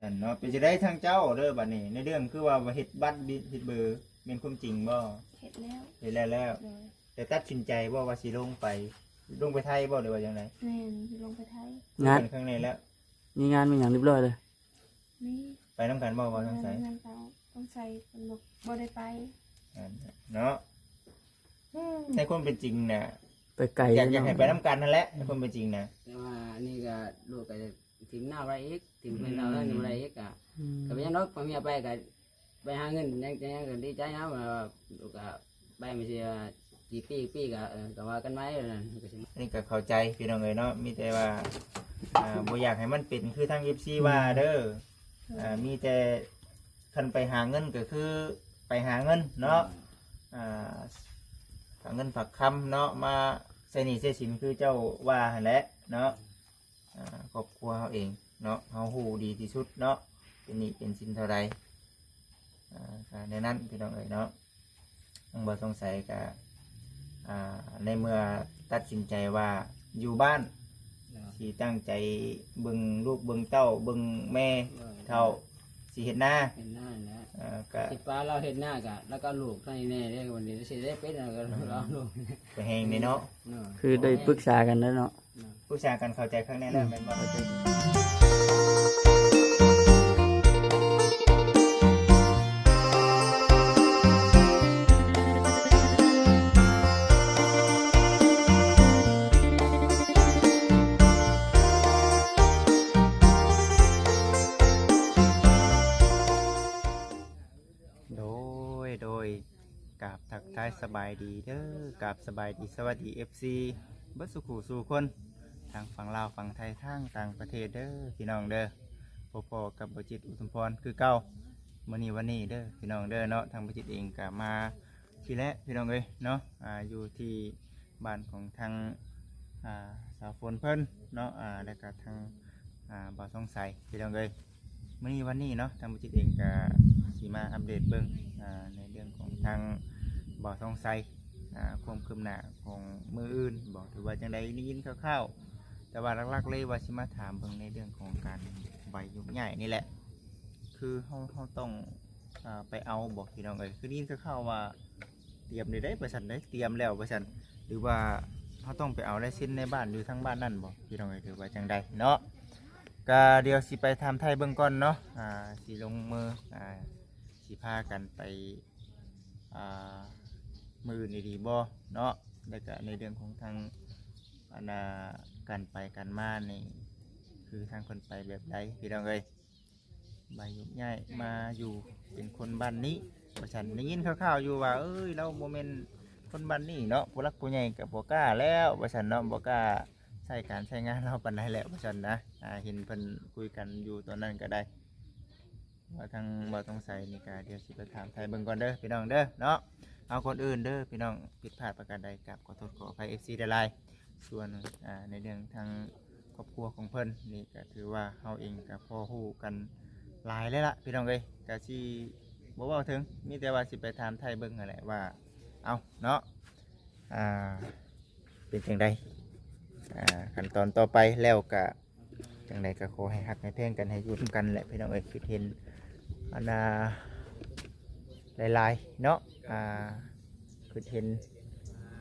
ນັ້ນເນາະ ເປັນຈັ່ງໃດທາງເຈົ້າເດີບັດນີ້ ໃນເລື່ອງຄືວ່າເຮັດບັດເຮັດເບີ ແມ່ນຄວາມຈິງບໍ່? ເຮັດແລ້ວ ເຮັດແລ້ວແລ້ວ ໂດຍ ແຕ່ຕັດສິນໃຈບໍ່ວ່າຊິລົງໄປ ລົງໄປໄທບໍ່ ຫຼືວ່າຈັ່ງໃດ? ແມ່ນ ຊິລົງໄປໄທ ງານ ຄຸຍກັນຄັ້ງແລກແລ້ວ ມີງານມີຫຍັງຮຽບຮ້ອຍເລີຍ? ມີ ໄປນຳກັນບໍ່ ບໍ່ຕ້ອງໃສ່ ໄປນຳກັນ ຕ້ອງໃສ່ ເພິ່ນບໍ່ ບໍ່ໄດ້ໄປ ນັ້ນເນາະ ໃນຄວາມເປັນຈິງນະ ໄປໄກ ຢາກ ເລີຍເນາະ ຢາກໃຫ້ໄປນຳກັນຫັ້ນແຫຼະ ໃນຄວາມເປັນຈິງນະ ແຕ່ວ່າອັນນີ້ກໍລູກກໍ ຖິ້ມນ້າບໍ່ໄດ້ອີກ ຖິ້ມເພິ່ນເອົານັ້ນບໍ່ໄດ້ອີກ ກໍ ອືມ ກໍເປັນຫຍັງດອກ ພໍ່ເມຍໄປກໍໄປຫາເງິນ ຍັງ ຍັງກໍດີໃຈນຳ ວ່າລູກກໍໄປ ມັນຊິວ່າ ອີກປີ ອີກປີກໍ ເອີ ກໍວ່າກັນໃໝ່ນັ້ນ ກໍຊິ ອັນນີ້ກໍເຂົ້າໃຈພີ່ນ້ອງເອີຍເນາະ ມີແຕ່ວ່າ ອ່າ ບໍ່ຢາກໃຫ້ມັນເປັນຄືທາງເອັຟຊີວ່າເດີ ໂດຍ ອ່າ ມີແຕ່ຄັນໄປຫາເງິນກໍຄືໄປຫາເງິນເນາະ ອ່າ ຝາກເງິນຝາກຄຳເນາະ ມາໃຊ້ໜີ້ໃຊ້ສິນຄືເຈົ້າວ່າຫັ້ນແຫຼະເນາະ ອ່າ ຄອບຄົວເຮົາເອງເນາະ ເຮົາຮູ້ດີທີ່ສຸດເນາະ ເປັນໜີ້ເປັນສິນເທົ່າໃດ ອ່າ ກໍແນວນັ້ນພີ່ນ້ອງເອີຍເນາະ ທາງບໍ່ສົງໄສກໍ ອ່າ ໃນເມື່ອຕັດສິນໃຈວ່າຢູ່ບ້ານ ເນາະ ຊິຕັ້ງໃຈເບິ່ງລູກເບິ່ງເຕົ້າ ເບິ່ງແມ່ ໂດຍ ເຖົ້າ ຊິເຮັດນາ ເຮັດນາແຫຼະ ເອີ ກໍ ຊິປະລາວເຮັດນາ ກໍລາວກໍເອົາລູກໃຫ້ແດ່ເດ້ ວັນນີ້ຊິໄດ້ເປັນ ລາວກໍເອົາລູກ ກໍແຮງເດ້ເນາະ ເນາະ ຄືໄດ້ປຶກສາກັນແລ້ວເນາະ ປຶກສາກັນເຂົ້າໃຈຄັກແນ່ແລ້ວ ອືມ ແມ່ນບໍ່? ໂດຍ ໂດຍ ກາບທັກທາຍສະບາຍດີເດີ ກາບສະບາຍດີ ສະຫວັດດີ ເອັຟຊີ ເບິດສູ່ຄູ່ສູ່ຄົນ ທັງຝັ່ງລາວ ຝັ່ງໄທ ທັງຕ່າງປະເທດເດີ ພີ່ນ້ອງເດີ ພົບພໍ້ກັບບ່າວຈິດ ອຸທຸມພອນ ຄືເກົ່າ ມື້ນີ້ວັນນີ້ເດີ ພີ່ນ້ອງເດີເນາະ ທາງບ່າວຈິດເອງກໍມາ ທີ່ແຫຼະພີ່ນ້ອງເອີຍເນາະ ອ່າ ຢູ່ທີ່ບ້ານຂອງທາງ ອ່າ ສາວຝົນເພິ່ນເນາະ ອ່າ ແລ້ວກໍທາງ ອ່າ ບ່າວທອງໃສພີ່ນ້ອງເອີຍ ມື້ນີ້ວັນນີ້ເນາະ ທາງບ່າວຈິດເອງກໍຊິມາອັບເດດເບິ່ງ ອ່າ ໃນເລື່ອງຂອງທາງບ່າວທອງໃສ ອ່າ ຄວາມຄືບໜ້າຂອງມື້ອື່ນບໍ ຫຼືວ່າຈັ່ງໃດ ໄດ້ຍິນຄ່າວໆ ແຕ່ວ່າຫຼັກໆເລີຍວ່າຊິມາຖາມເບິ່ງໃນເລື່ອງຂອງການໃບໂຍກຍ້າຍນີ້ແຫຼະ ຄືເຮົາ ເຮົາຕ້ອງ ອ່າ ໄປເອົາບໍພີ່ນ້ອງເອີຍ ຄືໄດ້ຍິນຄ່າວໆວ່າ ຕຽມໄດ້ໄດ໋ວ່າຊັ້ນເດ້ ຕຽມແລ້ວວ່າຊັ້ນ ຫຼືວ່າເຮົາຕ້ອງໄປເອົາລາຍເຊັນໃນບ້ານ ຢູ່ທາງບ້ານນັ້ນບໍພີ່ນ້ອງເອີຍ ຫຼືວ່າຈັ່ງໃດເນາະ ກະດຽວຊິໄປຖາມໄຖ່ເບິ່ງກ່ອນເນາະ ອ່າ ຊິລົງມື ອ່າ ຊິພາກັນໄປ ອ່າ ມື້ອື່ນອີ່ຫຼີບໍເນາະ ແລ້ວກະໃນເລື່ອງຂອງທາງ ອັນນ່າ ການໄປການມານີ້ ຄືທາງເພິ່ນໄປແບບໃດພີ່ນ້ອງເອີຍ. ໃບໂຍກຍ້າຍມາຢູ່ເປັນຄົນບ້ານນີ້ວ່າຊັ້ນ ໄດ້ຍິນຂ່າວໆຢູ່ວ່າ ເອີຍ ລາວບໍ່ແມ່ນຄົນບ້ານນີ້ເນາະ ຜູ້ຫຼັກຜູ້ໃຫຍ່ກໍບໍ່ກ້າແລ້ວວ່າຊັ້ນເນາະ ບໍ່ກ້າໃຊ້ການໃຊ້ງານລາວປານໃດແລ້ວວ່າຊັ້ນນະ ອ່າ ເຫັນເພິ່ນຄຸຍກັນຢູ່ຕອນນັ້ນກໍໄດ້ ວ່າທາງບ່າວທອງໃສນີ້ກໍ ດຽວຊິໄປຖາມໄຖ່ເບິ່ງກ່ອນເດີພີ່ນ້ອງເດີເນາະ ເອົາ ກ່ອນອື່ນເດີພີ່ນ້ອງ ຜິດພາດປະການໃດ ກາບຂໍໂທດຂໍອະໄພ ເອັຟຊີ ຫຼາຍໆ ສ່ວນ ອ່າ ໃນເລື່ອງທາງຄອບຄົວຂອງເພິ່ນນີ້ ກໍຖືວ່າເຮົາເອງກໍພໍຮູ້ກັນຫຼາຍແລ້ວລະພີ່ນ້ອງເອີຍ ກໍຊິບໍ່ເວົ້າເຖິງ ມີແຕ່ວ່າຊິໄປຖາມໄຖ່ເບິ່ງຫັ້ນແຫຼະວ່າ ເອົາເນາະ ອ່າ ເປັນຈັ່ງໃດ ອ່າ ຂັ້ນຕອນຕໍ່ໄປ ແລ້ວກໍ ຈັ່ງໃດກໍຂໍໃຫ້ຮັກໃຫ້ແພງກັນ ໃຫ້ຢູ່ນຳກັນແຫຼະພີ່ນ້ອງເອີຍ ຄິດເຫັນ ອັນນ່າ ຫຼາຍໆເນາະ ອ່າ ຄິດເຫັນ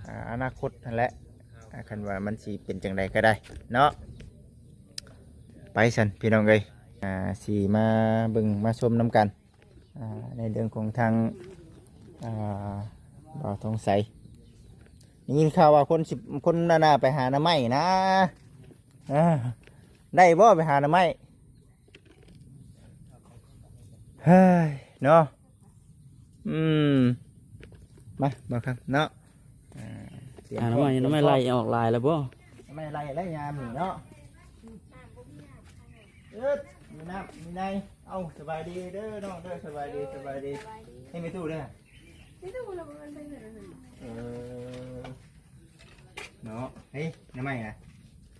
ອ່າ ອະນາຄົດຫັ້ນແຫຼະ ອ່າ ຄັນວ່າມັນຊິເປັນຈັ່ງໃດກໍໄດ້ເນາະ ໄປຊັ້ນພີ່ນ້ອງເອີຍ ອ່າ ຊິມາເບິ່ງມາຊົມນຳກັນ ອ່າ ໃນເລື່ອງຂອງທາງ ອ່າ ບ່າວທອງໃສ ໄດ້ຍິນຂ່າວວ່າຄົນຊິ ຄົນນັ້ນນະໄປຫາໜໍ່ໄມ້ນະ ເອີ ໄດ້ບໍ່ໄປຫາໜໍ່ໄມ້? ເຮີ້ຍ ເນາະ ອືມ ມາ ບ່າວຄຳເນາະ ອ່າ ຕຽມ ອ່າ ໜໍ່ໄມ້ ພ້ອມ ໜໍ່ໄມ້ ຕຽມພ້ອມ ໄລ່ອອກຫຼາຍແລ້ວບໍ່? ໜໍ່ໄມ້ໄລ່ແລ້ວຍາມນີ້ເນາະ ເອີ ມີນ້ຳມີໃນ ເອົ້າ ສະບາຍດີເດີນ້ອງເດີ ສະບາຍດີ ສະບາຍດີ ໃຫ້ແມ່ຕູ້ເດີ ແມ່ຕູ້ລະບໍ່ໄປເຮືອນ ເອີ ເນາະ ເຮີ້ຍ ໜໍ່ໄມ້ນະ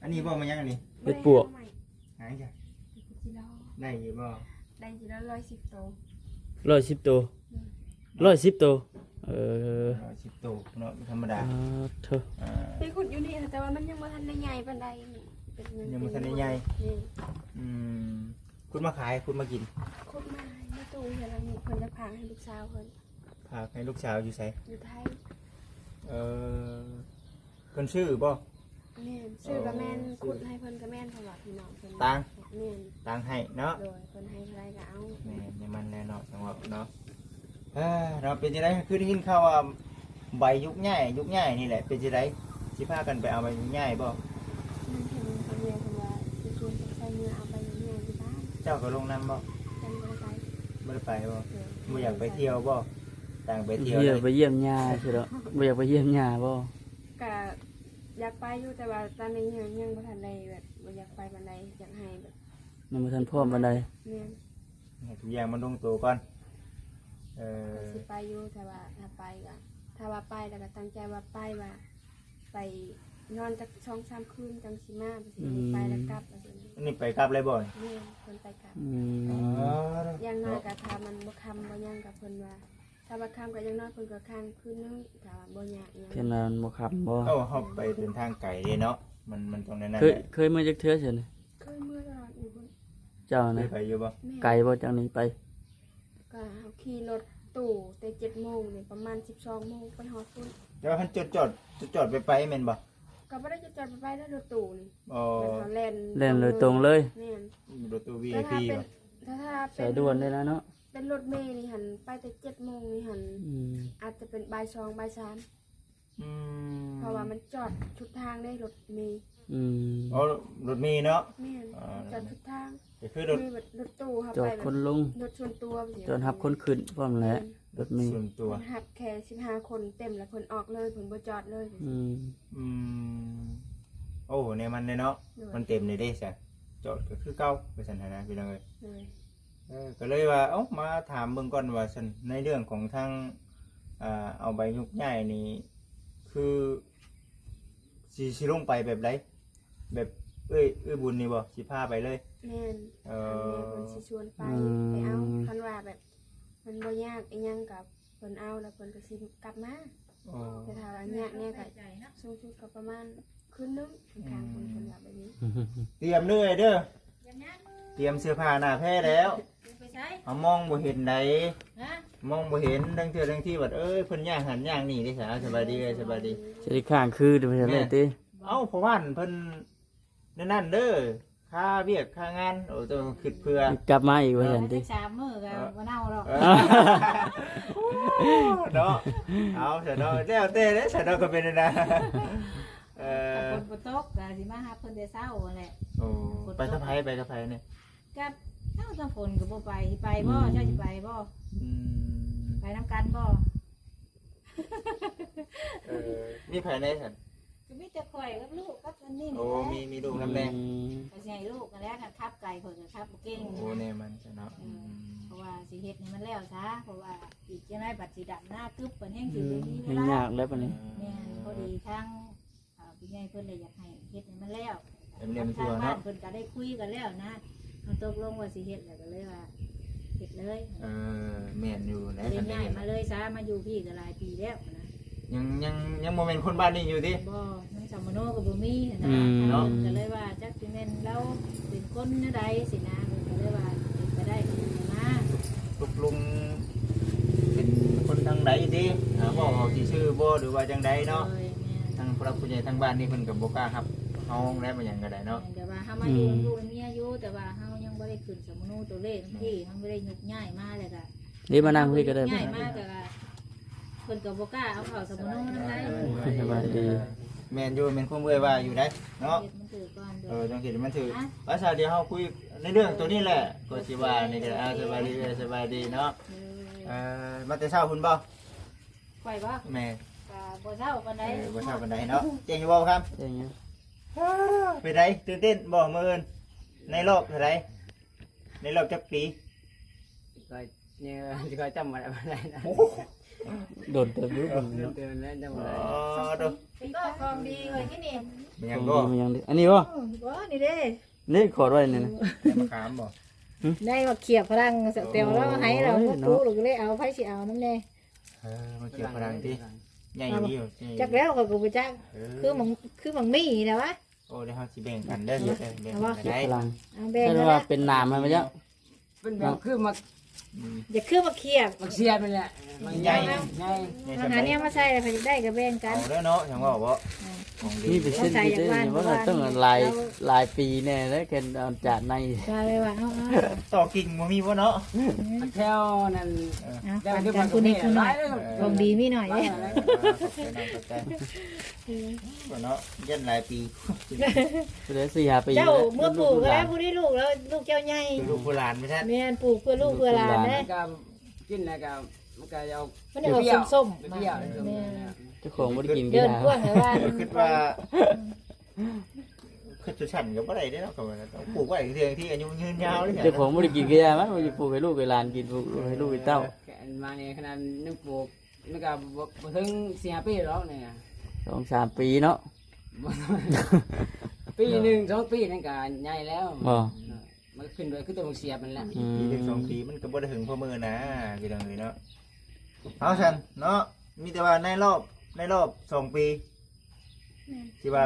ອັນນີ້ບໍ່ ມາຫຍັງອັນນີ້? ເຫັດປວກ ຫາຍຈ້ະ ໄດ້ຢູ່ບໍ່? ໄດ້ຢູ່ແລ້ວ ຮ້ອຍສິບໂຕ ຮ້ອຍສິບໂຕ ອືມ ຮ້ອຍສິບໂຕ ເອີ ຮ້ອຍສິບໂຕເນາະ ບໍ່ທຳມະດາ ອ່າ ເທີ ໄປຂຸດຢູ່ນີ້ ແຕ່ວ່າມັນຍັງບໍ່ທັນໄດ້ໃຫຍ່ປານໃດ ເປັນ ຍັງບໍ່ທັນໄດ້ໃຫຍ່ ອືມ ຂຸດມາຂາຍ ຂຸດມາກິນ? ຂຸດມາໃຫ້ແມ່ຕູ້ເທື່ອລະມື້ ເພິ່ນຈະຝາກໃຫ້ລູກສາວເພິ່ນ. ຝາກໃຫ້ລູກສາວຢູ່ໃສ? ຢູ່ໄທ. ເອີ ເພິ່ນຊື້ບໍ່? ແມ່ນ ຊື້ກໍແມ່ນ ເອີ ຊື້ ຂຸດໃຫ້ເພິ່ນກໍແມ່ນ ເພາະວ່າພີ່ນ້ອງເພິ່ນ ຕາງ ແມ່ນ ຕາງໃຫ້ເນາະ. ໂດຍ ເພິ່ນໃຫ້ເທົ່າໃດກໍເອົາ. ແມ່ນ ແນວມັນແຫຼະເນາະ ຈັ່ງເວົ້າເນາະ. ເອີ ເນາະ ເປັນຈັ່ງໃດ? ຄືໄດ້ຍິນຂ່າວວ່າໃບຍົກຍ້າຍ ຍົກຍ້າຍນີ້ແຫຼະ ເປັນຈັ່ງໃດ? ຊິພາກັນໄປເອົາໃບຍົກຍ້າຍບໍ່? ແມ່ນ ເຫັນເຂົາເວົ້າເພິ່ນວ່າຊິຊວນກັນໄປເມືອເອົາໃບຍົກຍ້າຍຢູ່ບ້ານ. ເຈົ້າກໍລົງນຳບໍ່? ຍັງບໍ່ໄດ້ໄປ. ບໍ່ໄດ້ໄປບໍ່? ໂດຍ ບໍ່ຢາກໄປທ່ຽວບໍ່? ຕ່າງໄປທ່ຽວ ໄປຢ້ຽມ ໄປຢ້ຽມຍ່າຊິດອກ. ບໍ່ຢາກໄປຢ້ຽມຍ່າບໍ່? ກະຢາກໄປຢູ່ ແຕ່ວ່າຕອນນີ້ຍັງ ຍັງບໍ່ທັນໄດ້ແບບ ບໍ່ຢາກໄປປານໃດ ຢາກໃຫ້ແບບ ຍັງບໍ່ທັນພ້ອມປານໃດ. ແມ່ນ ໃຫ້ທຸກຢ່າງມັນລົງໂຕກ່ອນ. ເອີ ກໍຊິໄປຢູ່ ແຕ່ວ່າຖ້າໄປກໍ ຖ້າວ່າໄປແລ້ວກໍຕັ້ງໃຈວ່າໄປ ວ່າໄປນອນຈັກສອງສາມຄືນຈັ່ງຊິມາ ບໍ່ຊິໄປແລ້ວກັບ ອືມ ວ່າຊັ້ນ. ອັນນີ້ໄປກັບເລີຍບໍ່? ແມ່ນ ເພິ່ນໄປກັບ. ອືມ ອໍ ຢ່າງໜ້ອຍກໍຖ້າມັນບໍ່ຄ່ຳບໍ່ຫຍັງກໍເພິ່ນວ່າ ຖ້າວ່າຄ່ຳກໍຢ່າງໜ້ອຍເພິ່ນກໍຄ້າງຄືນໜຶ່ງ ຖ້າວ່າບໍ່ຍາກຫຍັງ. ເພິ່ນວ່າມັນບໍ່ຄ່ຳບໍ່? ເອົ້າ ເຮົາໄປເດີນທາງໄກເດ້ເນາະ ມັນ ມັນຕ້ອງແນວນັ້ນແຫຼະ. ເຄີຍ ເຄີຍເມືອຈັກເທື່ອຊັ້ນ? ເຄີຍເມືອຕະຫຼອດຢູ່ພຸ້ນ. ເຈົ້ານະ ເຄີຍໄປຢູ່ບໍ່? ແມ່ນ. ໄກບໍ່ຈາກນີ້ໄປ? ກໍເຮົາຂີ່ລົດຕູ້ແຕ່ເຈັດໂມງນີ້ ປະມານສິບສອງໂມງໄປຮອດພຸ້ນ. ແຕ່ວ່າເພິ່ນຈອດ ຈອດ ຈອດໄປໄປແມ່ນບໍ່? ກໍບໍ່ໄດ້ຈອດ ຈອດໄປໄປແລ້ວ ລົດຕູ້ນີ້. ອໍ ແມ່ນເຂົາແລ່ນ ແລ່ນໂດຍຕົງເລີຍ. ແມ່ນ ລົດຕູ້ ວີໄອພີ ບໍ່? ຖ້າ ຖ້າເປັນ ສາຍດ່ວນໄດ້ແລ້ວເນາະ. ເປັນລົດເມນີ້ຫັ້ນ ໄປແຕ່ເຈັດໂມງນີ້ຫັ້ນ ອືມ ອາດຈະເປັນບ່າຍສອງ ບ່າຍສາມ. ອືມ ເພາະວ່າມັນຈອດສຸດທາງເດ້ ລົດເມ. ອືມ ອໍ ລົດເມເນາະ. ແມ່ນ ອໍ ຈອດສຸດທາງ. ກໍຄືລົດ ມີແບບລົດຕູ້ເຮົາ ຈອດ ໄປແບບ ຄົນລົງ ລົດສ່ວນຕົວ ຈອດຮັບຄົນຂຶ້ນພ້ອມແຫຼະ. ແມ່ນ ລົດເມສ່ວນຕົວ ເພິ່ນຮັບແຄ່ສິບຫ້າຄົນ ເຕັມແລ້ວເພິ່ນອອກເລີຍ ເພິ່ນບໍ່ຈອດເລີຍ. ອືມ ອືມ ໂອ້ ແນວມັນແຫຼະເນາະ. ໂດຍ ມັນເຕັມແລ້ວເດ້ ຊະ ຈອດກໍຄືເກົ່າ ວ່າຊັ້ນຫັ້ນນະ ພີ່ນ້ອງເອີຍ. ໂດຍ ເອີ ກໍເລີຍວ່າ ເອົ້າ ມາຖາມເບິ່ງກ່ອນວ່າຊັ້ນ ໃນເລື່ອງຂອງທາງ ອ່າ ເອົາໃບຍົກຍ້າຍນີ້ ຄື ຊິ ຊິລົງໄປແບບໃດ? ແບບເອື້ອຍ ເອື້ອຍບຸນນີ້ບໍ່ ຊິພາໄປເລີຍ? ແມ່ນ. ເອີ ຄັນແມ່ເພິ່ນຊິຊວນໄປ ອືມ ໄປເອົາ. ຄັນວ່າແບບມັນບໍ່ຍາກອີ່ຫຍັງກໍເພິ່ນເອົາ ແລ້ວເພິ່ນກໍຊິກັບມາ. ອໍ ແຕ່ຖ້າວ່າຍາກແດ່ກໍສູງສຸດກໍປະມານຄືນໜຶ່ງ ຂ້າງໆ ເພິ່ນ ອືມ ເພິ່ນວ່າແບບນີ້. ຕຽມເດີ ຕຽມເສື້ອຜ້າໜ້າແພແລ້ວ. ໄປໃສ? ເຮົາມອງບໍ່ເຫັນໃດ. ຮະ? ມອງບໍ່ເຫັນ ທັງເທື່ອທັງທີບັດ ເອີຍ ເພິ່ນຍ່າງຫັ້ນຍ່າງນີ້ເດ້. ສະບາຍດີເອີຍ ສະບາຍດີ. ຊິໄດ້ຄ້າງຄືໄດ້ໄດ້ຕິ? ເອົ້າ ເພາະວ່າເພິ່ນນັ້ນນັ້ນເດີ ຄາວຽກຄາງານ. ໂອ້ ຕ້ອງຄິດເຜື່ອ ກັບມາອີກວ່າຊັ້ນຕິ. ສາມມື້ກໍ ເອີ ບໍ່ເນົ່າດອກ. ເອີ ເນາະ ເອົາຊະເນາະ ແລ້ວແຕ່ເດ້ຊະເນາະ ກໍເປັນນັ້ນນະ. ເອີ ຖ້າຝົນບໍ່ຕົກກໍຊິມາຫາເພິ່ນແຕ່ເຊົ້າຫັ້ນແຫຼະ. ໂອ້ ໄປກັບໃຜ? ໄປກັບໃຜນີ້? ກັບ ເຈົ້າ ນ້ຳຝົນກໍບໍ່ໄປ ຊິໄປບໍ່? ອືມ ເຈົ້າຊິໄປບໍ່? ອືມ ໄປນຳກັນບໍ່? ເອີ ມີໃຜແດ່ຊັ້ນ? ກໍມີແຕ່ຂ້ອຍກັບລູກກັບອັນນີ້. ໂອ້ ນີ້ແຫຼະ ມີ ມີລູກນຳແດ່. ອືມ ກໍຊິໃຫ້ລູກຫັ້ນແຫຼະ ຄັນຂັບໄກຂ້ອຍກໍຂັບບໍ່ເກັ່ງ. ໂອ້ ແນວມັນຊະເນາະ. ເອີ ອືມ ເພາະວ່າຊິເຮັດໃຫ້ມັນແລ້ວຊະ ເພາະວ່າອີກຈັກໜ້ອຍບັດຊິດຳນາຕຶບ ບັດແຮ່ງຊິບໍ່ມີເວລາ ແຮ່ງຍາກແລ້ວບັດນີ້. ແມ່ນ ພໍດີທາງ ອ່າ ຜູ້ໃຫຍ່ເພິ່ນລະຢາກໃຫ້ເຮັດໃຫ້ມັນແລ້ວ. ໃຫ້ມັນແລ້ວມັນທົ່ວເນາະ. ທາງບ້ານເພິ່ນກໍໄດ້ຄຸຍກັນແລ້ວນະ ເຮົາຕົກລົງວ່າຊິເຮັດ ແລ້ວກໍເລີຍວ່າເຮັດເລີຍ. ເອີ ແມ່ນຢູ່ແຫຼະ. ເລີຍຍ້າຍມາເລີຍຊະ ມາຢູ່ພີ້ກໍຫຼາຍປີແລ້ວນະ. ຍັງ ຍັງ ຍັງບໍ່ແມ່ນຄົນບ້ານນີ້ຢູ່ຕິ? ບໍ່ ນາງສາວມະໂນກໍບໍ່ມີຫັ້ນນະ. ອືມ ເນາະ ກໍເລີຍວ່າຈັກຊິແມ່ນລາວເປັນຄົນແນວໃດຊີ້ນະ ກໍເລີຍວ່າເປັນໄປໄດ້ກໍມາ. ຕົກລົງເປັນຄົນທາງໃດຕິ? ອ່າ ບໍ່ອອກຊື່ໆບໍ່ ຫຼືວ່າຈັ່ງໃດເນາະ? ໂດຍ ແມ່ນ. ທາງຜູ້ຫຼັກຜູ້ໃຫຍ່ທາງບ້ານນີ້ເພິ່ນກໍບໍ່ກ້າຮັບເຮົາແລ້ວ ແມ່ນຫຍັງກໍໄດ້ເນາະ. ແມ່ນ ແຕ່ວ່າເຮົາມາຢູ່ ອືມ ນຳລູກນຳເມຍຢູ່ ແຕ່ວ່າເຮົາຍັງບໍ່ໄດ້ຂຶ້ນສຳມະໂນຕົວເລກນຳທີ່ ເຮົາບໍ່ໄດ້ຍົກຍ້າຍມາ ແລ້ວກໍ ນີ້ມານັ່ງພີ້ກໍໄດ້ ຍ້າຍມາກໍ ເພິ່ນກໍບໍ່ກ້າເອົາເຂົ້າສຳມະໂນນຳໄດ້. ສະບາຍດີ. ແມ່ນຢູ່ ແມ່ນຄວາມເອື້ອຍວ່າຢູ່ໃດ໋ເນາະ. ເຮັດມັນຖືກກ່ອນ. ເອີ ຕ້ອງເຮັດໃຫ້ມັນຖືກ. ອ່ະ ພາສາດຽວເຮົາຄຸຍໃນເລື່ອງໂຕນີ້ແຫຼະ ກໍຊິວ່ານີ້ກໍໄດ້. ອ່າ ສະບາຍດີເອື້ອຍ ສະບາຍດີເນາະ. ເອີ ມາແຕ່ເຊົ້າພຸ້ນບໍ່? ຂ້ອຍບໍ່? ແມ່ນ. ກໍບໍ່ເຊົ້າປານໃດ. ເອີ ບໍ່ເຊົ້າປານໃດເນາະ. ເກັ່ງຢູ່ບໍ່ຄຳ? ເກັ່ງຢູ່. ເປັນໃດ? ຕື່ນເຕັ້ນບໍ່ມື້ອື່ນ? ໃນລອບເທົ່າໃດ? ໃນລອບຈັກປີ? ຂ້ອຍ ຂ້ອຍຈຳບໍ່ໄດ້ປານໃດນະ. ໂອ້ ດົນເຕີບຢູ່. ເອີ ດົນເຕີບແລ້ວຈຳບໍ່ໄດ້. ອໍ ໂຕ ໄປກໍຂອງດີເອີຍ ທີ່ນີ້. ແມ່ນຫຍັງກໍ ແມ່ນຫຍັງເດ? ອັນນີ້ບໍ່? ບໍ່ ນີ້ເດ້ ນີ້ຂອດໄວ້ນີ້ນະ. ໃນມະຂາມບໍ່? ຫຶ? ໃນມະຂຽບຝຣັ່ງ ສະແຕວລາວໃຫ້ລາວ ໂອ້ຍ ມາປູ ເນາະ ລູກເລີຍເອົາ. ໃຜຊິເອົານຳແດ່? ເອີ ມະຂຽບຝຣັ່ງຕິ ໃຫຍ່ດີຢູ່. ຈັກແລ້ວ ຂ້ອຍກໍບໍ່ຈັກ. ເອີ ຄືໝາກ ຄືໝາກໝີ່ນີ້ແຫຼະວະ. ໂອ້ ດຽວເຮົາຊິແບ່ງກັນເດີ ເອີ ເອີ ແບ່ງກັນກໍໄດ້ ເຮັດພະລັງ ເອົາແບ່ງ ເອີ້ນວ່າເປັນໜາມໃຫ້ມັນເຈົ້າ ເປັນແບບຄືໝາກ ອືມ ຢາກຄືໝາກຂຽບ ໝາກຂຽບນີ້ແຫຼະ ມັນໃຫຍ່ ມັນໃຫຍ່ ໃຫຍ່ ຫາແນວມາໃສ່ ໃຜຢາກໄດ້ກໍແບ່ງກັນ ເອົາເດີເນາະ ຈັ່ງເວົ້າເບາະ ອືມ ຂອງດີ ມີເປີເຊັນດີເດ້ ເພາະວ່າຕ້ອງຫຼາຍ ຫຼາຍປີແນ່ເດ້ ແຄ່ເອົາຈາກໃນ ກໍເລີຍວ່າເອົາ ເອົາ ຕໍ່ກິ່ງບໍ່ມີບໍ່ເນາະ ອືມ ແຖວນັ້ນ ເອີ ເອົາ ປັນກັນຜູ້ນີ້ຜູ້ນ້ອຍ ເອີ ຂອງດີມີໜ້ອຍເດ້ ເອີ ຂອບໃຈນຳ ຂອບໃຈ ເອີ ບໍ່ເນາະ ຢ້ານຫຼາຍປີ ຜູ້ໃດສີ່ຫ້າປີ ເຈົ້າເມື່ອປູກແລ້ວ ຜູ້ໃດລູກແລ້ວ ລູກເຈົ້າໃຫຍ່ ລູກຜູ້ຫຼານວ່າຊັ້ນ ແມ່ນ ປູກເພື່ອລູກເພື່ອຫຼານເດ້ ກໍກິນແລ້ວກໍ ມັນກໍເອົາ ມັນອອກສົ້ມໆ ເປັນເປรี้ຍວ ມາ ເປັນສົ້ມ ແມ່ນ ເຈົ້າຂອງບໍ່ໄດ້ກິນກໍຢ່າ ເດີນກວ້າງແລ້ວວ່າ ເດີນກວ້າງ ເດີນກວ້າງ ຄືຈຸສັນກໍບໍ່ໄດ້ເດ້ເນາະ ກໍວ່າຕ້ອງປູກໄວ້ເທື່ອທີ່ອາຍຸຍືນຍາວເລີຍ ເຈົ້າຂອງບໍ່ໄດ້ກິນກໍຢ່າ ມັນບໍ່ໄດ້ປູກໃຫ້ລູກໃຫ້ຫຼານກິນ ປູກໃຫ້ລູກໃຫ້ເຕົ້າ ມານີ້ຂະໜາດຍັງປູກ ມັນກໍບໍ່ ບໍ່ເຖິງສີ່ຫ້າປີດອກນີ້ນະ ສອງສາມປີເນາະ ປີໜຶ່ງສອງປີນັ້ນກໍໃຫຍ່ແລ້ວ ບໍ່ ມັນກໍຂຶ້ນໄປຄືຕົ້ນໝາກເສຍບນັ້ນແຫຼະ ອືມ ປີໜຶ່ງສອງປີມັນກໍບໍ່ໄດ້ເຖິງພໍມື້ນະ ພີ່ນ້ອງເອີຍເນາະ ເອົາຊັ້ນເນາະ ມີແຕ່ວ່າໃນລອບ ໃນລອບສອງປີ ແມ່ນ ທີ່ວ່າ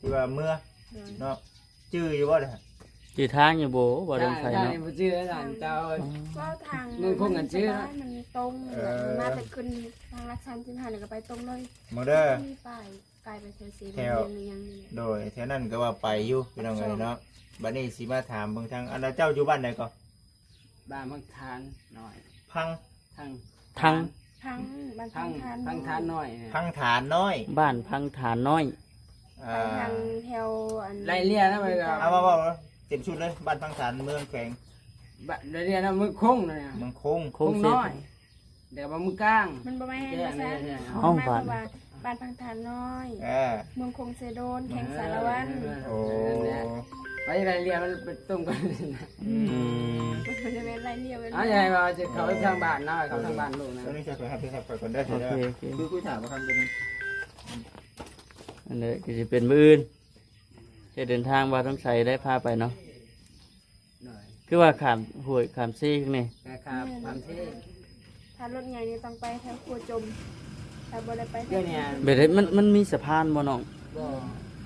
ປະມານນັ້ນແຫຼະ ທີ່ວ່າເມືອ ໂດຍ ເນາະ ຈື່ຢູ່ບໍ່ເດ? ຈື່ທາງຢູ່ບໍ່? ບໍ່ໄດ້ໃສ່ເນາະ ບໍ່ຈື່ຫຼານເຈົ້າ ເວົ້າທາງ ເມືອງຄົງກັນຊື່ ມັນຕົງ ເອີ ມາແຕ່ຂຶ້ນທາງຫຼັກສາມສິບຫ້າ ແລ້ວກໍໄປຕົງເລີຍ ເບິ່ງເດີ ມີປ້າຍ ກາຍໄປແຖວເຊ ແຖວ ເມືອງອີ່ຫຍັງນີ້ແຫຼະ ໂດຍ ແຖວນັ້ນກໍວ່າໄປຢູ່ ພີ່ນ້ອງເອີຍເນາະ ບັດນີ້ຊິມາຖາມເບິ່ງທາງ ອັນ ແລ້ວເຈົ້າຢູ່ບ້ານໃດກໍ? ບ້ານພັງທານນ້ອຍ ພັງ ທັງ ທັງ ພັງ ບ້ານພັງ ພັງທານ ພັງທານນ້ອຍ ພັງທານນ້ອຍ ບ້ານພັງທານນ້ອຍ ອ່າ ໄປທາງແຖວອັນ ໄລ່ເລຍນະ ເອົາ ເວົ້າ ເວົ້າເຕັມຊຸດເລີຍ ບ້ານພັງທານ ເມືອງ ແຂວງ ບ້ານ ໄລ່ເລຍນະ ເມືອງຄົງນະ ເມືອງຄົງ ຄົງນ້ອຍ ແຕ່ວ່າເມືອງກາງ ມັນບໍ່ແມ່ນ ເອີ ມັນໝາຍຄວາມວ່າ ບ້ານພັງທານນ້ອຍ ເອີ ເມືອງຄົງເຊໂດນ ແຂວງສາລະວັນ ເອີ ໂອ້ ໄປໄລ່ລຽງມັນເປັນຕົ້ນກັນ ອືມ ມັນບໍ່ໄດ້ແມ່ນໄລ່ລຽງ ເອົາ ຢ່າໃຫ້ວ່າຈະເຂົ້າທາງບ້ານເນາະ ເຂົ້າທາງບ້ານລູກນະ ອັນນີ້ຈະໄປຮັບໂທລະສັບກ່ອນໄດ້ ໂອເຄ ໂອເຄ ຄືຄຸຍຖາມວ່າຄຳເປັນ ອັນນີ້ກໍຊິເປັນມື້ອື່ນ ຈະເດີນທາງ ບ່າວທອງໄຊໄດ້ພາໄປເນາະ ໂດຍ ຄືວ່າຂ້າມຫ້ວຍຂ້າມເຊນີ້ ແມ່ນ ຂ້າມເຊ ຖ້າລົດໃຫຍ່ນີ້ຕ້ອງໄປແຖວຂົວຈົມ ຖ້າບໍ່ໄດ້ໄປແຖວ ແບບໃດ ມັນ ມັນມີສະພານບໍ່ນ້ອງ? ບໍ່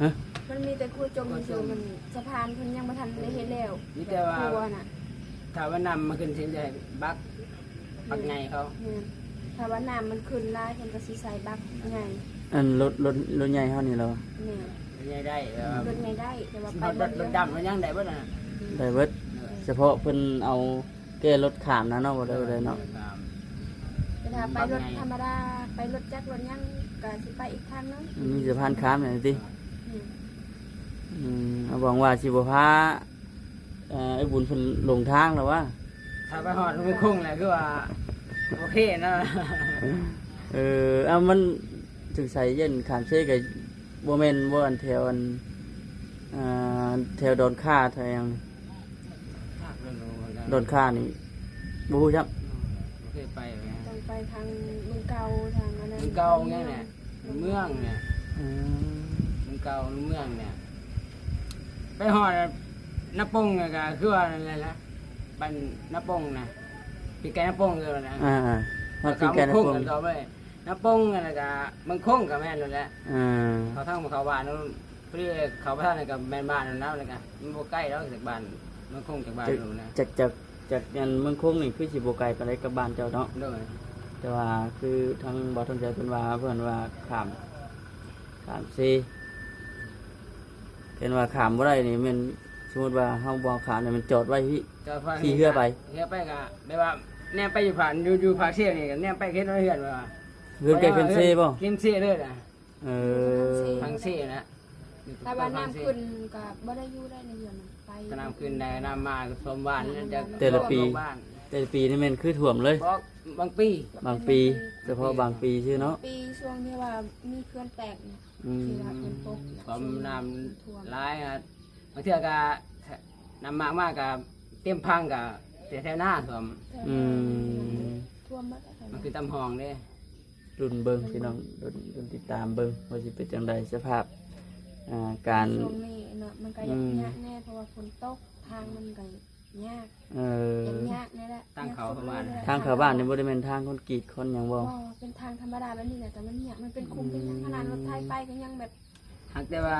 ຮະ? ມັນມີແຕ່ຂົວຈົມ ຂົວຈົມ ມັນ ສະພານເພິ່ນຍັງບໍ່ທັນໄດ້ເຮັດແລ້ວ ມີແຕ່ວ່າ ຂົວນະ ຖ້າວ່ານ້ຳມັນຂຶ້ນ ເພິ່ນຈະໃຫ້ບັກ ບັກໃຫຍ່ເຂົາ ແມ່ນ ຖ້າວ່ານ້ຳມັນຂຶ້ນຫຼາຍ ເພິ່ນກໍຊິໃສ່ບັກໃຫຍ່ ອັນລົດ ລົດ ລົດໃຫຍ່ເຮົານີ້ລະ ແມ່ນ ລົດໃຫຍ່ໄດ້ ເອີ ລົດໃຫຍ່ໄດ້ ແຕ່ວ່າໄປ ລົດ ລົດດຳ ລົດຫຍັງໄດ້ເບິດນະ ໄດ້ເບິດ ເອີ ສະເພາະເພິ່ນເອົາແກ່ລົດຂ້າມນະເນາະ ບໍ່ໄດ້ ບໍ່ໄດ້ເນາະ ແຕ່ຖ້າໄປລົດທຳມະດາ ໄປລົດຈັກລົດຫຍັງ ກໍຊິໄປອີກທາງໜຶ່ງ ມີສະພານຂ້າມນັ້ນຕິ ອືມ ອືມ ຫວັງວ່າຊິບໍ່ພາ ເອີ ອ້າຍບຸນເພິ່ນຫຼົງທາງແລ້ວວະ ຖ້າໄປຮອດເມືອງຄົງແລ້ວ ຄືວ່າໂອເຄນະ ເອີ ເອົາ ມັນສົງໄສຢ້ານຂ້າມເຊ ກໍບໍ່ແມ່ນບໍ່ ອັນແຖວ ອັນ ອ່າ ແຖວດອນຄາ ແຖວຫຍັງ ດອນຄານີ້ ບໍ່ຮູ້ຈັກ ບໍ່ເຄີຍໄປເລີຍ ຕ້ອງໄປທາງເມືອງເກົ່າ ທາງອັນນັ້ນ ເມືອງເກົ່ານີ້ແຫຼະ ເມືອງນີ້ ອືມ ເມືອງເກົ່າ ເມືອງນີ້ ໄປຮອດນາປົງກໍຄືວ່ານັ້ນແຫຼະ ບ້ານນາປົງນະ ປີກໄກ່ນາປົງຄືວ່ານະ ອ່າໆ ຮອດປີກໄກ່ນາປົງ ນາປົງ ແລ້ວກໍເມືອງຄົງກໍແມ່ນນັ້ນແຫຼະ ອ່າ ເຂົ້າທາງເຂົ້າບ້ານ ພໍດີເຂົ້າໄປທາງນັ້ນກໍແມ່ນບ້ານນັ້ນແລ້ວ ແລ້ວກໍມັນບໍ່ໄກດອກຈາກບ້ານເມືອງຄົງ ຈາກບ້ານ ຈາກ ເຮົານະ ຈາກ ຈາກ ຈາກອັນເມືອງຄົງນີ້ຄືຊິບໍ່ໄກປານໃດກັບບ້ານເຈົ້າເນາະ ໂດຍ ແຕ່ວ່າຄືທາງບ່າວທອງໄຊເພິ່ນວ່າ ເພິ່ນວ່າຂ້າມ ຂ້າມເຊ ເຫັນວ່າຂ້າມບໍ່ໄດ້ນີ້ແມ່ນ ສົມມຸດວ່າເຮົາບໍ່ຂ້າມນີ້ ແມ່ນຈອດໄວ້ພີ້ ຈອດໄວ້ ຂີ່ເຮືອໄປ ເຮືອໄປກໍແບບວ່າແນມໄປຢູ່ພາກ ຢູ່ ຢູ່ພາກເຊນີ້ ກໍແນມໄປເຫັນເຮືອນວ່າ ເຮືອນໃກ້ເຮືອນເຊບໍ່? ເຮືອນເຊເລີຍນະ ເອີ ທາງເຊນະ ຖ້າວ່ານ້ຳຂຶ້ນກໍບໍ່ໄດ້ຢູ່ໄດ້ໃນເຮືອນນະ ໄປ ຖ້ານ້ຳຂຶ້ນໄດ້ ນ້ຳມາກໍຖ້ວມບ້ານ ແຕ່ລະປີ ແຕ່ລະປີນີ້ແມ່ນຄືຖ້ວມເລີຍ ບາງປີ ບາງປີ ສະເພາະບາງປີຊື່ເນາະ ປີຊ່ວງທີ່ວ່າມີເຂື່ອນແຕກນະ ອືມ ທີ່ວ່າເຂື່ອນປົກ ຖ້ວມນ້ຳ ຖ້ວມຫຼາຍນະ ບາງເທື່ອກໍນ້ຳມາກມາກໍເຕັມພັງກໍແຖວໆນາຖ້ວມ ອືມ ຖ້ວມໝົດ ມັນຄືຕາມຮ່ອງເດ້ ລຸ້ນເບິ່ງພີ່ນ້ອງ ລຸ້ນ ລຸ້ນຕິດຕາມເບິ່ງວ່າຊິເປັນຈັ່ງໃດສະພາບ ອ່າ ການ ຊ່ວງນີ້ເນາະ ມັນກໍ ອືມ ຍາກແດ່ ເພາະວ່າຝົນຕົກ ທາງມັນກໍຍາກ ເອີ ຍາກແດ່ແຫຼະ ທາງເຂົ້າບ້ານ ທາງເຂົ້າບ້ານນີ້ບໍ່ໄດ້ແມ່ນທາງຄອນກຣີດຄອນຫຍັງບໍ່? ບໍ່ ເປັນທາງທຳມະດາແບບນີ້ແຫຼະ ແຕ່ມັນຍາກ ມັນເປັນຂຸມເປັນຫຍັງ ອືມ ຂະໜາດລົດໄຖໄປກໍຍັງແບບ ຫາກແຕ່ວ່າ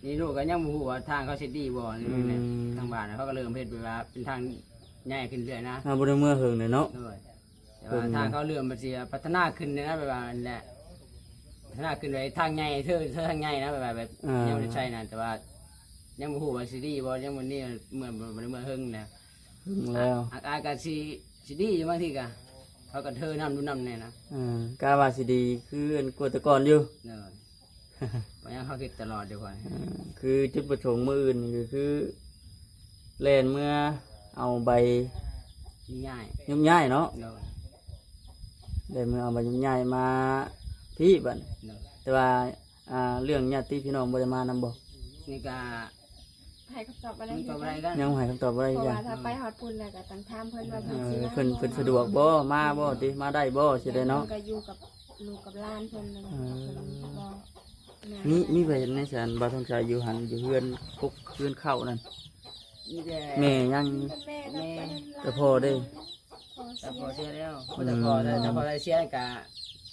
ນີ້ລູກກໍຍັງບໍ່ຮູ້ວ່າທາງເຂົາຊິດີບໍ່ ຫຼືແນວໃດ. ອືມ ທາງບ້ານເຂົາກໍເລີ່ມເຮັດແບບວ່າເປັນທາງໃຫຍ່ຂຶ້ນເລື້ອຍນະ. ເຮົາບໍ່ໄດ້ເມືອເຫິງເລີຍເນາະ. ໂດຍ. ແຕ່ວ່າທາງເຂົາເລີ່ມມັນຊິພັດທະນາຂຶ້ນແນວນັ້ນ ແບບວ່ານັ້ນແຫຼະ ພັດທະນາຂຶ້ນໄປທາງໃຫຍ່ເທີ ເທີທາງໃຫຍ່ນະ ແບບວ່າແບບ ອ່າ ຍັງບໍ່ໄດ້ໃຊ້ນະ ແຕ່ວ່າຍັງບໍ່ຮູ້ວ່າຊິດີບໍ່ ຍັງບໍ່ນີ້ ເມືອ ບໍ່ໄດ້ເມືອເຫິງນະ. ເຫິງແລ້ວ ອາ ອາກາດກໍຊິ ຊິດີຢູ່ ບາງທີກໍ ເຂົາກໍເທີນຳດູນຳແດ່ນະ. ອ່າ ກະວ່າຊິດີຄືອັນກວ່າແຕ່ກ່ອນຢູ່. ໂດຍ. ບໍ່ຫຍັງ ເຮົາຄິດຕະຫຼອດຢູ່ ຂ້ອຍ. ເອີ ຄືຈຸດປະສົງມື້ອື່ນນີ້ກໍຄືແລ່ນເມືອເອົາໃບ ຍ້າຍ ຍົກຍ້າຍເນາະ. ໂດຍ. ແລ່ນເມືອເອົາໃບຍົກຍ້າຍມາພີ້ບັດ. ໂດຍ. ແຕ່ວ່າ ອ່າ ເລື່ອງຍາດຕິພີ່ນ້ອງບໍ່ໄດ້ມານຳບໍ່? ນີ້ກໍໃຫ້ຄຳຕອບບໍ່ໄດ້ ຍັງໃຫ້ຄຳຕອບບໍ່ໄດ້ ເພາະວ່າ ຄືກັນ ຖ້າໄປຮອດພຸ້ນແລ້ວກໍຕ້ອງຖາມເພິ່ນວ່າເພິ່ນ ເອີ ຊິມາ ເພິ່ນ ເພິ່ນສະດວກບໍ່ ມາບໍ່ຕິ ມາໄດ້ບໍ່ ຊິໄດ້ເນາະ. ເພິ່ນກໍຢູ່ກັບລູກກັບຫຼານເພິ່ນ. ເອີ ເພິ່ນບໍ່ ມີ ມີໃຜເຫັນໃນສັນ ບ່າວທອງໄຊຢູ່ຫັ້ນ ຢູ່ເຮືອນກົກເຮືອນເຂົ້ານັ້ນ? ມີແຕ່ແມ່ຍັງ ແມ່ກັບ ແມ່ ອັນນັ້ນ ແຕ່ພໍ່ເດ້? ພໍ່ເສຍ ແຕ່ພໍ່ເສຍແລ້ວ. ອືມ ແຕ່ພໍ່ ແຕ່ພໍ່ເສຍກໍ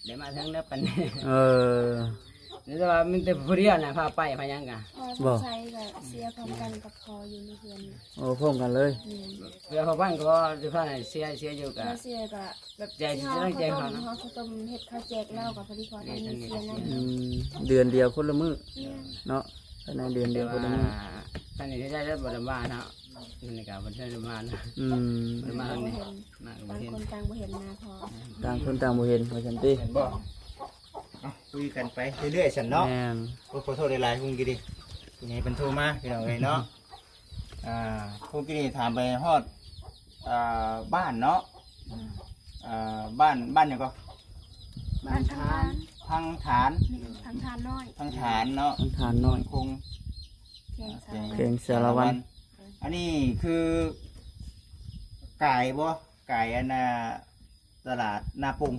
ໄດ້ມາເຖິງແລ້ວປານນີ້. ເອີ ແຕ່ວ່າມີແຕ່ຜູ້ດຽວນະພາໄປພາຫຍັງກະ ພໍ່ ບໍ່ ທອງໄຊກໍເສຍພ້ອມກັນກັບພໍ່ຢູ່ໃນເຮືອນ. ໂອ້ ພ້ອມກັນເລີຍ. ແມ່ນ. ເພື່ອພໍ່ບ້ານກໍວ່າຈະພາໃຫ້ເສຍ ເສຍຢູ່ກະ ເສຍກໍແບບ ໃຈ ຊິເອົາ ໃຈເຮົາ ເຮົາເຂົ້າຕົ້ມເຮັດເຂົ້າແຈກລາວກໍພໍດີພໍຕອນນີ້ເສຍນຳ. ອືມ ເດືອນດຽວຄົນລະມື້ ແມ່ນ ເນາະ ພາຍໃນເດືອນດຽວຄົນລະມື້. ແຕ່ວ່າທາງນີ້ໄດ້ ໄດ້ບໍ່ໄດ້ມາເນາະ ນີ້ກໍບໍ່ໄດ້ມານະ. ອືມ ບໍ່ໄດ້ມາທາງນີ້ ມາກໍບໍ່ເຫັນ ຕ່າງຄົນຕ່າງບໍ່ເຫັນໜ້າພໍ່. ຕ່າງຄົນຕ່າງບໍ່ເຫັນວ່າຊັ້ນຕິ ແມ່ນບໍ່? ເອົ້າ ຄຸຍກັນໄປເລື້ອຍໆ ຊັ້ນເນາະ. ແມ່ນ. ໂອ້ ຂໍໂທດຫຼາຍໆ ຄຸງກີ່ດີ ຜູ້ໃຫຍ່ເພິ່ນໂທມາ ພີ່ນ້ອງເອີຍເນາະ. ອ່າ ຜູ້ກີ້ນີ້ຖາມໄປຮອດ ອ່າ ບ້ານເນາະ. ອ່າ ບ້ານ ບ້ານຫຍັງກໍ? ບ້ານພັງທານ. ພັງທານ. ແມ່ນ ພັງທານນ້ອຍ. ພັງທານເນາະ. ພັງທານນ້ອຍ ຄົງ ແຂວງສາລະວັນ. ແຂວງສາລະວັນ. ອັນນີ້ຄືກາຍບໍ່? ກາຍອັນນ່າ ຕະຫຼາດນາປົງ.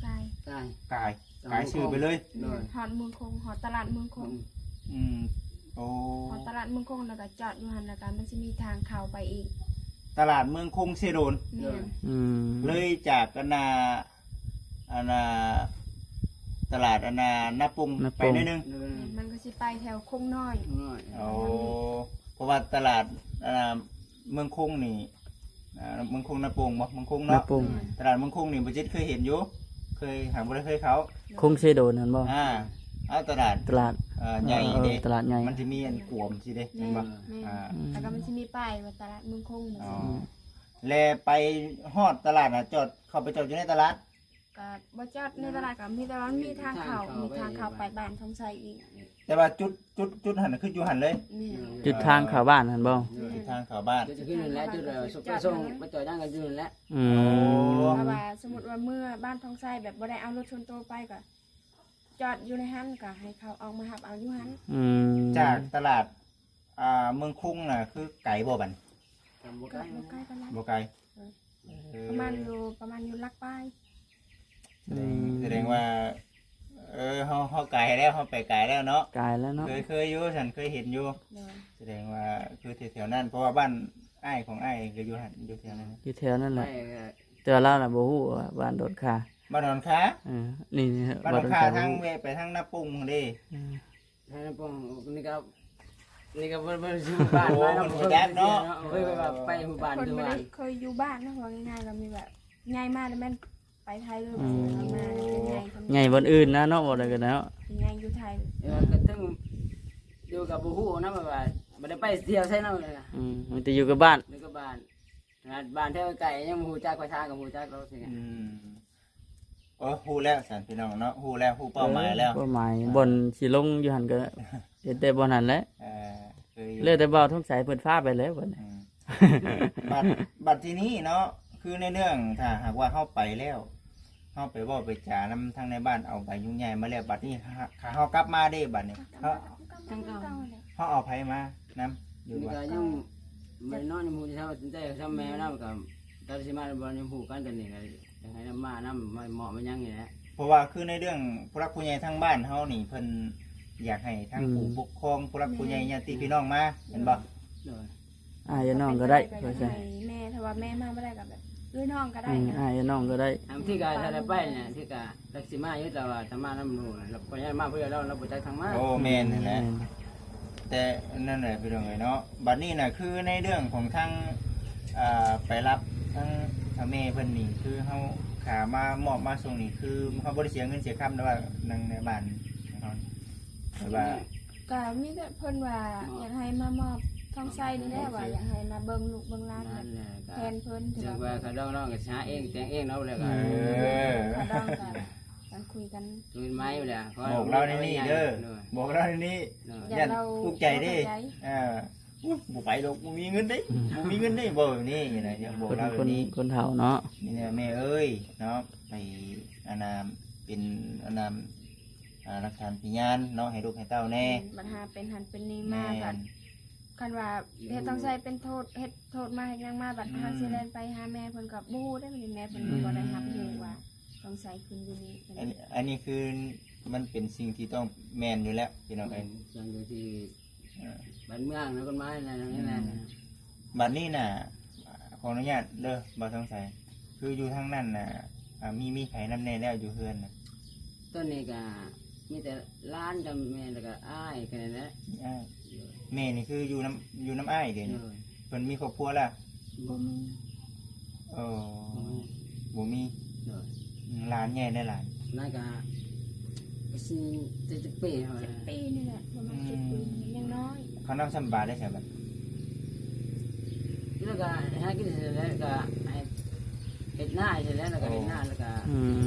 ກາຍ ກາຍ ກາຍ ກາຍຊື່ໄປເລີຍ. ໂດຍ. ຮອດເມືອງຄົງ ຮອດຕະຫຼາດເມືອງຄົງ. ອືມ ໂອ້ ຮອດຕະຫຼາດເມືອງຄົງ ແລ້ວກໍຈອດຢູ່ຫັ້ນ ແລ້ວກໍມັນຊິມີທາງເຂົ້າໄປອີກ ຕະຫຼາດເມືອງຄົງເຊໂດນ. ແມ່ນ. ອືມ ເລີຍຈາກອັນນ່າ ອັນນ່າ ຕະຫຼາດອັນນ່ານາປົງ ນາປົງ ໄປໜ້ອຍໜຶ່ງ. ໂດຍ. ມັນກໍຊິໄປແຖວຄົງນ້ອຍ. ໂອ້ ເພາະວ່າຕະຫຼາດອັນນ່າ ເມືອງຄົງນີ້ ອ່າ ເມືອງຄົງນາປົງບໍ່? ເມືອງຄົງເນາະ. ນາປົງ. ຕະຫຼາດເມືອງຄົງນີ້ ບໍ່ຈິດເຄີຍເຫັນຢູ່ ເຄີຍ ຫາບໍ່ໄດ້ເຄີຍເຂົ້າ. ຄົງເຊໂດນຫັ້ນບໍ່? ອ່າ ເອົາຕະຫຼາດ ຕະຫຼາດ ເອີ ໃຫຍ່ເດ້. ເອີ ຕະຫຼາດໃຫຍ່ ມັນຊິມີອັນກວມຊີ້ເດ້ ແມ່ນບໍ່? ແມ່ນ. ອ່າ ແລ້ວກໍມັນຊິມີປ້າຍວ່າຕະຫຼາດເມືອງຄົງ. ອໍ ແລະໄປຮອດຕະຫຼາດນະ ຈອດ ເຂົ້າໄປຈອດຢູ່ໃນຕະຫຼາດ? ກໍບໍ່ຈອດໃນຕະຫຼາດ ກໍມີແຕ່ວ່າມີທາງເຂົ້າ ມີທາງເຂົ້າໄປບ້ານທອງໄຊອີກ. ແຕ່ວ່າຈຸດ ຈຸດ ຈຸດຫັ້ນນະຄືຢູ່ຫັ້ນເລີຍ. ແມ່ນ. ຈຸດທາງເຂົ້າບ້ານຫັ້ນບໍ່? ແມ່ນ. ຈຸດທາງເຂົ້າບ້ານ ຈຸດຄືນັ້ນແຫຼະ ຈຸດ ເອີ ສຸກໄປສົ່ງໄປຈອດຫຍັງກັນຢູ່ນັ້ນແຫຼະ. ອືມ ເພາະວ່າສົມມຸດວ່າເມືອບ້ານທອງໄຊ ແບບບໍ່ໄດ້ເອົາລົດສ່ວນໂຕໄປ ກໍຈອດຢູ່ໃນຫັ້ນ ກໍໃຫ້ເຂົາອອກມາຮັບເອົາຢູ່ຫັ້ນ. ອືມ ຈາກຕະຫຼາດ ອ່າ ເມືອງຄົງນະ ຄືໄກບໍ່ບັດ? ກໍບໍ່ໄກ ບໍ່ໄກປານໃດ ບໍ່ໄກ. ເອີ ປະມານຢູ່ ປະມານຢູ່ຫຼັກປາຍ. ສະແດງ ອືມ ສະແດງວ່າ ເອີ ເຮົາ ເຮົາໄກແລ້ວ ເຮົາໄປໄກແລ້ວເນາະ ໄກແລ້ວເນາະ. ເຄີຍ ເຄີຍຢູ່ຊັ້ນ ເຄີຍເຫັນຢູ່. ໂດຍ. ສະແດງວ່າຄືແຖວໆນັ້ນ ເພາະວ່າບ້ານອ້າຍຂອງອ້າຍກໍຢູ່ຫັ້ນ ຢູ່ແຖວນັ້ນ ຢູ່ແຖວນັ້ນແຫຼະ. ແຕ່ວ່າລາວນະບໍ່ຮູ້ວ່າບ້ານດອນຄາ ບ້ານດອນຄາ. ເອີ ນີ້ ນີ້ ບ້ານດອນຄາ ທາງແວະໄປທາງນາປົງພຸ້ນເດ້. ອືມ ທາງນາປົງນີ້ກໍ ນີ້ກໍບໍ່ ບໍ່ໄດ້ຢູ່ບ້ານ ໂອ້ ມານຳ ມັນບໍ່ຈັກເນາະ. ເອີ ແບບວ່າໄປໝູ່ບ້ານ ເພິ່ນບໍ່ໄດ້ເຄີຍຢູ່ບ້ານນະ ເວົ້າງ່າຍໆ ກໍມີແບບໃຫຍ່ມາແລ້ວແມ່ນ ໄປໄທເລີຍ. ອືມ ມາແລ້ວກໍໃຫຍ່ ໃຫຍ່ບ່ອນອື່ນນະເນາະ ບໍ່ໄດ້ກັນເນາະ ໃຫຍ່ຢູ່ໄທ. ແຕ່ວ່າກໍເຖິງຢູ່ກໍບໍ່ຮູ້ນຳ ແບບວ່າບໍ່ໄດ້ໄປທ່ຽວໃສນຳເລີຍນະ. ອືມ ມີແຕ່ຢູ່ກັບບ້ານ ຢູ່ກັບບ້ານ ບ້ານແຖວໃກ້ຍັງບໍ່ຮູ້ຈັກ ໄປທາງກໍບໍ່ຮູ້ຈັກດອກ. ອືມ ໂອ້ ຮູ້ແລ້ວຊັ້ນພີ່ນ້ອງເນາະ ຮູ້ແລ້ວ ຮູ້ເປົ້າໝາຍແລ້ວ. ເອີ ເປົ້າໝາຍ ອ່າ ບ່ອນຊິລົງຢູ່ຫັ້ນກໍເຮັດແຕ່ບ່ອນນັ້ນແຫຼະ. ເອີ ຄືຢູ່ ແລ້ວແຕ່ບ່າວທອງໄຊເພິ່ນພາໄປແລ້ວບັດນີ້. ອືມ ບັດ ບັດທີນີ້ເນາະ ຄືໃນເລື່ອງ ຖ້າຫາກວ່າເຮົາໄປແລ້ວ ເຮົາໄປເວົ້າໄປຈານຳທາງໃນບ້ານ ເອົາໃບຍຸກຍ້າຍມາແລ້ວ ບັດນີ້ ຖ້າເຮົາກັບມາເດ້ ບັດນີ້ ເຮົາ ເຮົາເອົາໃຜມານຳຢູ່ ນີ້ ວ່າ ກໍຍັງບໍ່ໄດ້ນອນ ຍັງບໍ່ໄດ້ເຊົາ ຕັ້ງແຕ່ທຳແມ່ນຳ ກໍຕອນຊິມາບໍ່ ຍັງຮູ້ກັນ ຕອນນີ້ກໍຢາກໃຫ້ມານຳ ມາເໝາະມາຫຍັງນີ້ແຫຼະ. ເພາະວ່າຄືໃນເລື່ອງຜູ້ຫຼັກຜູ້ໃຫຍ່ທາງບ້ານເຮົານີ້ ເພິ່ນຢາກໃຫ້ທາງ ອືມ ຜູ້ປົກຄອງ ຜູ້ຫຼັກຜູ້ໃຫຍ່ ອືມ ຍາດຕິພີ່ນ້ອງມາ ແມ່ນບໍ່? ໂດຍ. ອ້າຍນ້ອງກໍໄດ້ ກໍຢາກໃຫ້ແມ່ ຖ້າວ່າແມ່ມາບໍ່ໄດ້ກໍແບບ ເອື້ອຍນ້ອງກໍໄດ້ ອືມ ນະ ອ້າຍເອື້ອຍນ້ອງກໍໄດ້. ບາງທີກໍຖ້າໄດ້ໄປນະ ບາງທີກໍລັກຊິມາຢູ່ ແຕ່ວ່າຖ້າມານຳໝູ່ນະ ລາວກໍຍັງມາຜູ້ດຽວ ລາວ ລາວບໍ່ຈັກທາງມາ. ໂອ້ ແມ່ນຫັ້ນແຫຼະ. ແມ່ນ ແຕ່ນັ້ນແຫຼະພີ່ນ້ອງເອີຍເນາະ. ບັດນີ້ນະ ຄືໃນເລື່ອງຂອງທາງ ອ່າ ໄປຮັບທາງ ທາງແມ່ເພິ່ນນີ້ ຄືເຮົາຂາມາມອບມາສົ່ງນີ້ ຄືເຮົາບໍ່ໄດ້ເສຍເງິນເສຍຄຳ ຫຼືວ່ານາງໃນບ້ານເຮົາ ແບບວ່າ ກໍມີແຕ່ເພິ່ນວ່າ ຢາກໃຫ້ມາມອບທອງໄຊນີ້ແຫຼະ ວ່າຢາກໃຫ້ມາເບິ່ງລູກເບິ່ງຫຼານ ນັ້ນແຫຼະ ແທນເພິ່ນ ຖືວ່າ ວ່າຂະດອງນ້ອງກໍຫາເອງແຕ່ງເອງເນາະ ແລ້ວກໍ ເອີ ຂະດອງກໍ ກັນຄຸຍກັນ ຄືນໄມ້ແຫຼະ ບອກລາວໃນນີ້ເດີ ໂດຍ ບອກລາວໃນນີ້ ໂດຍ ຢ້ານອຸກໃຈເດ້ ເອີ ອຸ້ຍ ບໍ່ໄປດອກ ບໍ່ມີເງິນເດ້ ບໍ່ມີເງິນເດ້ ເວົ້າແບບນີ້ນະ ບອກລາວແບບນີ້ ຄົນເຖົ້າເນາະ ນີ້ແຫຼະ ແມ່ເອີຍເນາະ ໄປ ອັນນ່າ ເປັນ ອັນນ່າ ອ່າ ຫຼັກຖານພະຍານເນາະ ໃຫ້ລູກໃຫ້ເຕົ້າແດ່ ບັດຫາເປັນຫັ້ນເປັນນີ້ມາ ແມ່ນ ບັດ ຄັນວ່າເຮັດທອງໄຊເປັນໂທດ ເຮັດໂທດມາເຮັດຫຍັງມາ ບັດ ອືມ ຫາຊິແລ່ນໄປຫາແມ່ເພິ່ນກໍບໍ່ຮູ້ເດ້ ແມ່ເພິ່ນ ອືມ ກໍບໍ່ໄດ້ຮັບຮູ້ວ່າ ຕ້ອງໃຊ້ຄືນຢູ່ນີ້ ອັນ ອັນນີ້ຄືມັນເປັນສິ່ງທີ່ຕ້ອງແມ່ນຢູ່ແລ້ວພີ່ນ້ອງເອີຍ ເອີ ເລື່ອງຢູ່ທີ່ ເອີ ບ້ານເມືອງນະ ກົດໝາຍນັ້ນ ອືມ ນີ້ແຫຼະ. ບັດນີ້ນະ ຂໍອະນຸຍາດເດີ ບ່າວທອງໄຊ ຄືຢູ່ທາງນັ້ນນະ ອ່າ ມີ ມີໃຜນຳແດ່ແລ້ວຢູ່ເຮືອນນະ? ຕອນນີ້ກະມີແຕ່ຫຼານກັບແມ່ ແລ້ວກະອ້າຍແຄ່ນັ້ນແຫຼະ ມີອ້າຍ ໂດຍ ແມ່ນີ້ຄືຢູ່ນຳ ຢູ່ນຳອ້າຍເດ ໂດຍ ເພິ່ນມີຄອບຄົວແລ້ວ? ບໍ່ມີ ເອີ ບໍ່ມີ ບໍ່ມີ ໂດຍ ອືມ ຫຼານໃຫຍ່ແລ້ວ ຫຼານ ຫຼານກະ ກໍຊິເຈັດ ເຈັດປີເທົ່ານັ້ນແຫຼະ ເຈັດປີນີ້ແຫຼະ ປະມານເຈັດປີ ອືມ ຍັງນ້ອຍ ເຂົານຳສຳບາຍໄດ້ໃສບັດ ແລ້ວກໍຫາກິນເສຍແລ້ວກໍໃຫ້ເຮັດນາເສຍແລ້ວ ແລ້ວກໍເຮັດນາ ໂອ້ ແລ້ວກໍ ອື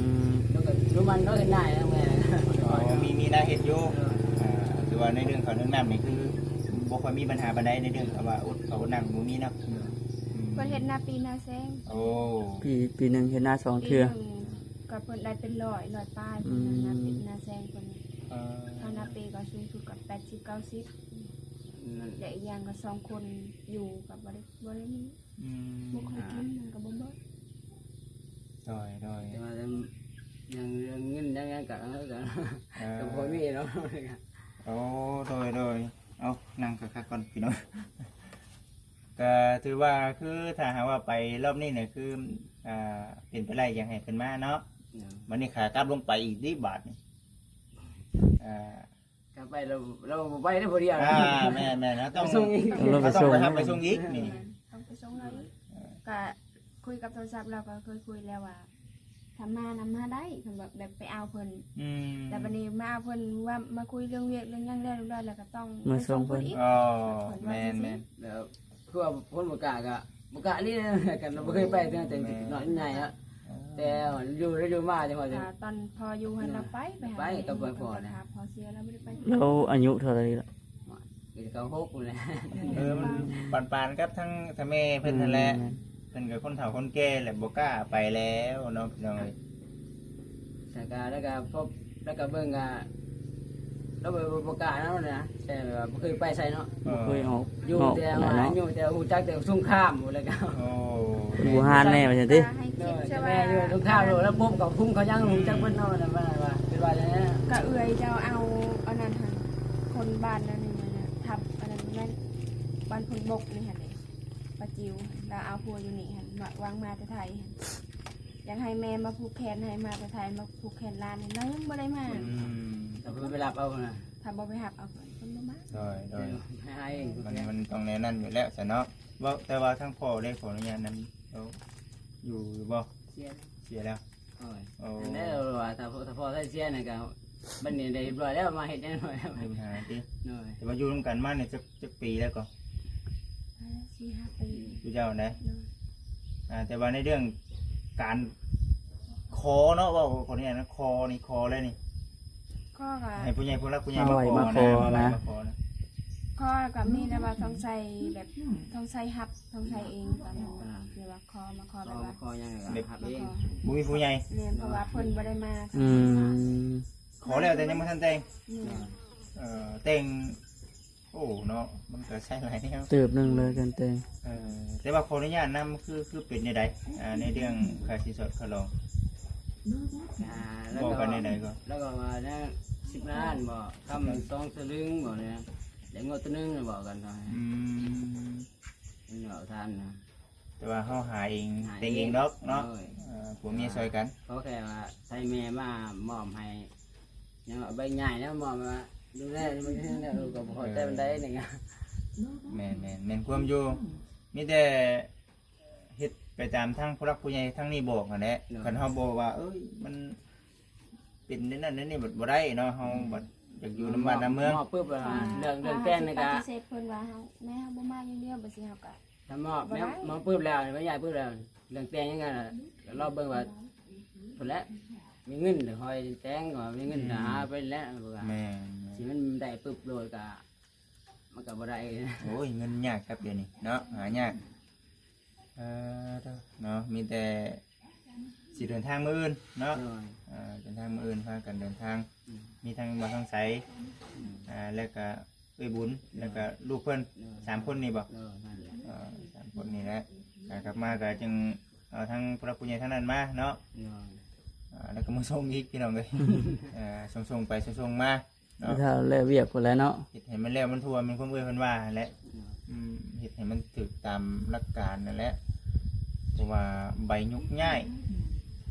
ມ ແລ້ວກໍດູມັນ ແລ້ວເຮັດນາແລ້ວແມ່ ໂອ້ ມີ ມີນາເຮັດຢູ່ ເອີ ອ່າ ຖືວ່າໃນເລື່ອງເຂົ້າເລື່ອງນ້ຳນີ້ຄືບໍ່ຄ່ອຍມີບັນຫາປານໃດ ໃນເລື່ອງທີ່ວ່າອົດເຂົ້າອົດນ້ຳບໍ່ມີເນາະ ເອີ ອືມ ເພິ່ນເຮັດນາປີນາແຊງ ໂອ້ ປີ ປີໜຶ່ງເຮັດນາສອງເທື່ອ ປີໜຶ່ງກໍເພິ່ນໄດ້ເປັນຮ້ອຍ ຮ້ອຍປາຍ ອືມ ເພິ່ນນາປີນາແຊງເພິ່ນ ເອີ ຖ້ານາປີກໍສູງສຸດກໍແປດສິບ ເກົ້າສິບ ແລະ ອີກຢ່າງກໍສອງຄົນຢູ່ກໍບໍ່ໄດ້ ບໍ່ໄດ້ມີ ອືມ ບໍ່ຄ່ອຍກິນ ມັນກໍບໍ່ເບິດ ໂດຍ ໂດຍ ແຕ່ວ່າເລື່ອງ ເລື່ອງເງິນເລື່ອງຫຍັງກໍ ເອີ ກໍ ເອີ ກໍບໍ່ຄ່ອຍມີເນາະ ໂອ້ ໂດຍ ໂດຍ ເອົາ ນັ່ງຄັກໆກ່ອນພີ່ນ້ອງ ກໍຖືວ່າຄືຖ້າຫາກວ່າໄປລອບນີ້ນະ ຄື ອ່າ ເປັນໄປໄດ້ ຢາກໃຫ້ເພິ່ນມາເນາະ ເນາະ ບັດນີ້ຂາກັບລົງໄປອີກເດບາດນີ້ ອ່າ ກັບໄປລາວ ລາວບໍ່ໄປເດ້ຜູ້ດຽວ ອ່າ ແມ່ນໆ ເຮົາຕ້ອງ ຕ້ອງໄປສົ່ງອີກ ເຮົາຕ້ອງໄປຮັບໄປສົ່ງອີກນີ້ ແມ່ນ ຕ້ອງໄປສົ່ງລາວອີກ ເອີ ກະຄຸຍກັບໂທລະສັບ ລາວກໍເຄີຍຄຸຍແລ້ວວ່າ ຖ້າມານຳມາໄດ້ ຄັນແບບ ແບບໄປເອົາເພິ່ນ ອືມ ແຕ່ບັດນີ້ມາເອົາເພິ່ນວ່າ ມາຄຸຍເລື່ອງວຽກເລື່ອງຫຍັງແລ້ວ ແລ້ວກໍຕ້ອງມາສົ່ງເພິ່ນ ມາສົ່ງເພິ່ນອີກ ອໍ ແມ່ນໆ ແລ້ວ ຄືວ່າຄົນບໍ່ກ້າກໍບໍ່ກ້າອີ່ຫຼີ ກັນບໍ່ເຄີຍໄປເທື່ອ ແຕ່ນ້ອຍໃຫຍ່ແລ້ວ ແຕ່ຢູ່ໄດ້ຢູ່ມາຈັ່ງວ່າ ອ່າ ຕອນພໍ່ຢູ່ຫັ້ນລະໄປ ໄປຫາ ໄປກັບພໍ່ນະ ພໍເສຍລະບໍ່ໄດ້ໄປ ແລ້ວອາຍຸເທົ່າໃດລະ? ກໍເກົ້າຫົກພຸ້ນແຫຼະ ເອີ ມັນປານໆກັບທາງ ທາງແມ່ເພິ່ນຫັ້ນແຫຼະ ອືມ ເພິ່ນກໍຄົນເຖົ້າຄົນແກ່ແຫຼະ ບໍ່ກ້າໄປແລ້ວເນາະ ພີ່ນ້ອງເອີຍ. ແລ້ວກໍ ແລ້ວກໍພົບ ແລ້ວກໍເບິ່ງກໍ ລາວບໍ່ ບໍ່ ບໍ່ກ້ານຳນະ ແຕ່ວ່າບໍ່ເຄີຍໄປໃສເນາະ ບໍ່ເຄີຍອອກ ຢູ່ແຕ່ວ່າ ເນາະ ຢູ່ແຕ່ຮູ້ຈັກແຕ່ສົງຄາມພຸ້ນແຫຼະກໍ ໂອ້ ຢູ່ຮ້ານແດ່ວ່າຊັ້ນຕິ ໂດຍ ແຕ່ວ່າຢູ່ສົງຄາມ ແລ້ວປົບເຂົາຄຸມເຂົາຍັງຮູ້ຈັກເບິດເນາະ ວ່າ ວ່າ ເປັນວ່າຈັ່ງໃດ ກໍເອື້ອຍເຈົ້າເອົາອັນນັ້ນຫັ້ນ ຄົນບ້ານນັ້ນນີ້ນະ ທັບອັນນັ້ນແມ່ນ ບ້ານພົນບົກນີ້ຫັ້ນເດ ປ້າຈິວ ລາວເອົາຜົວຢູ່ນີ້ຫັ້ນ ວາງມາແຕ່ໄທ ຢາກໃຫ້ແມ່ມາຜູກແຂນ ໃຫ້ມາແຕ່ໄທ ມາຜູກແຂນຫຼານ ລາວຍັງບໍ່ໄດ້ມາ ອືມ ຖ້າເພິ່ນໄປຮັບເອົານະ ຖ້າບໍ່ໄປຮັບເອົາເພິ່ນ ເພິ່ນບໍ່ມາ ໂດຍ ໂດຍ ໃຫ້ ມັນ ມັນຕ້ອງແນວນັ້ນຢູ່ແລ້ວຊະເນາະ ເວົ້າ ແຕ່ວ່າທາງພໍ່ເດ້ ຂໍອະນຸຍາດນຳ ເອົາ ຢູ່ ຢູ່ບໍ່? ເສຍ ເສຍແລ້ວ ໂອ້ຍ ໂອ້ ອັນນັ້ນແຫຼະວ່າ ຖ້າ ຖ້າພໍ່ໄດ້ເສຍນີ້ກໍ ບັດນີ້ໄດ້ຮຽບຮ້ອຍແລ້ວ ມາເຮັດຫຍັງໜ້ອຍ ມີບັນຫາຕິ ໂດຍ ແຕ່ວ່າຢູ່ນຳກັນມານີ້ຈັກ ຈັກປີແລ້ວກໍ? ສີ່ຫ້າປີ ຜູ້ເຈົ້ານະ ໂດຍ ອ່າ ແຕ່ວ່າໃນເລື່ອງການຂໍເນາະ ເວົ້າຂໍນີ້ນະ ຂໍນີ້ ຂໍແລ້ວນີ້ ຂໍກໍ ໃຫ້ຜູ້ໃຫຍ່ ຜູ້ຫຼັກຜູ້ໃຫຍ່ມາຂໍນະ ມາໄຫວ້ມາຂໍນະ ມາໄຫວ້ມາຂໍນະ ຂໍກໍມີແຕ່ວ່າຕ້ອງໃຊ້ແບບ ຕ້ອງໃຊ້ຮັບ ຕ້ອງໃຊ້ເອງຕອນນັ້ນ ອ່າ ຄືວ່າຂໍ ມາຂໍແບບວ່າ ຂໍຫຍັງກໍ ແບບ ຮັບເອງ ບໍ່ມີຜູ້ໃຫຍ່ ແມ່ນ ເພາະວ່າເພິ່ນບໍ່ໄດ້ມາ ອືມ ຂໍແລ້ວແຕ່ຍັງບໍ່ທັນແຕ່ງ ແມ່ນ ເອີ ແຕ່ງ ໂອ້ ເນາະ ມັນກໍໃຊ້ຫຼາຍແນວ ເຕີບໜຶ່ງເລີຍກັນແຕ່ງ ເອີ ແຕ່ວ່າຂໍອະນຸຍາດນຳ ຄື ຄືເປັນແນວໃດ ອ່າ ໃນເລື່ອງຄ່າສິນສອດຄ່າດອງ ອ່າ ເວົ້າກັນແນວໃດກໍ ແລ້ວກໍວ່ານະ ສິບລ້ານບໍ ຄຳສອງສະລຶງບໍນີ້ ໄດ້ງົວໂຕໜຶ່ງບໍກັນ ອືມ ເວົ້າທ່ານນະ ແຕ່ວ່າເຮົາຫາເອງ ຫາເອງ ແຕ່ງເອງດອກເນາະ ໂດຍ ເອີ ຜົວເມຍຊ່ອຍກັນ ເພາະແຄ່ວ່າໃຊ້ແມ່ມາມອບໃຫ້ ຍັງວ່າໃບໃຫຍ່ແລ້ວມອບວ່າດູແລ ເອີ ກໍບໍ່ພໍໃຈປານໃດນີ້ ແມ່ນໆ ແມ່ນຄວາມຢູ່ ມີແຕ່ເຮັດໄປຕາມທາງຜູ້ຫຼັກຜູ້ໃຫຍ່ທາງນີ້ບອກຫັ້ນແຫຼະ ໂດຍ ຄັນເຮົາບໍ່ວ່າ ເອີຍ ມັນເປັນແນວນັ້ນແນວນີ້ ບັດບໍ່ໄດ້ເນາະ ເຮົາບັດຢາກຢູ່ນຳບ້ານນຳເມືອງ ມອບປຶບ ເລື່ອງ ເລື່ອງແຕ່ງນີ້ກະ ປະຕິເສດເພິ່ນວ່າເຮົາ ແມ່ເຮົາບໍ່ມາຢ່າງດຽວ ບັດຊິເຮົາກະ ຖ້າມອບແມ່ມອບປຶບແລ້ວ ແມ່ຍ້າຍປຶບແລ້ວ ເລື່ອງແຕ່ງຫຍັງກໍລໍເບິ່ງວ່າ ພຸ້ນແຫຼະ ມີເງິນຄ່ອຍແຕ່ງ ວ່າມີເງິນກໍຫາໄປແຫຼະ ແມ່ນໆ ຊິມັນໄດ້ປຶບໂລດກໍ ມັນກໍບໍ່ໄດ້ ໂອ້ຍ ເງິນຍາກຄັບດຽວນີ້ເນາະ ຫາຍາກ ເອີ ເນາະ ມີແຕ່ຊິເດີນທາງມື້ອື່ນເນາະ ໂດຍ ເອີ ເດີນທາງມື້ອື່ນ ພາກັນເດີນທາງ ອືມ ມີທັງບ່າວທອງໃສ ອືມ ອ່າ ແລ້ວກະເອື້ອຍບຸນ ໂດຍ ແລ້ວກະລູກເພິ່ນ ໂດຍ ສາມຄົນນີ້ບໍ່? ໂດຍ ນັ້ນແຫຼະ ເອີ ສາມຄົນນີ້ແຫຼະ ກະກັບມາກະຈຶ່ງເອົາທັງຜູ້ຫຼັກຜູ້ໃຫຍ່ທາງນັ້ນມາເນາະ ໂດຍ ອ່າ ແລ້ວກະມາສົ່ງອີກ ພີ່ນ້ອງເອີຍ ເອີ ສົ່ງໆໄປສົ່ງໆມາ ເນາະ ຖ້າແລ້ວວຽກພຸ້ນແຫຼະເນາະ ເຮັດໃຫ້ມັນແລ້ວມັນທົ່ວ ແມ່ນຄວາມເອື້ອຍເພິ່ນວ່າຫັ້ນແຫຼະ ອືມ ເຮັດໃຫ້ມັນຖືກຕາມຫຼັກການນັ້ນແຫຼະ ເພາະວ່າໃບຍົກຍ້າຍ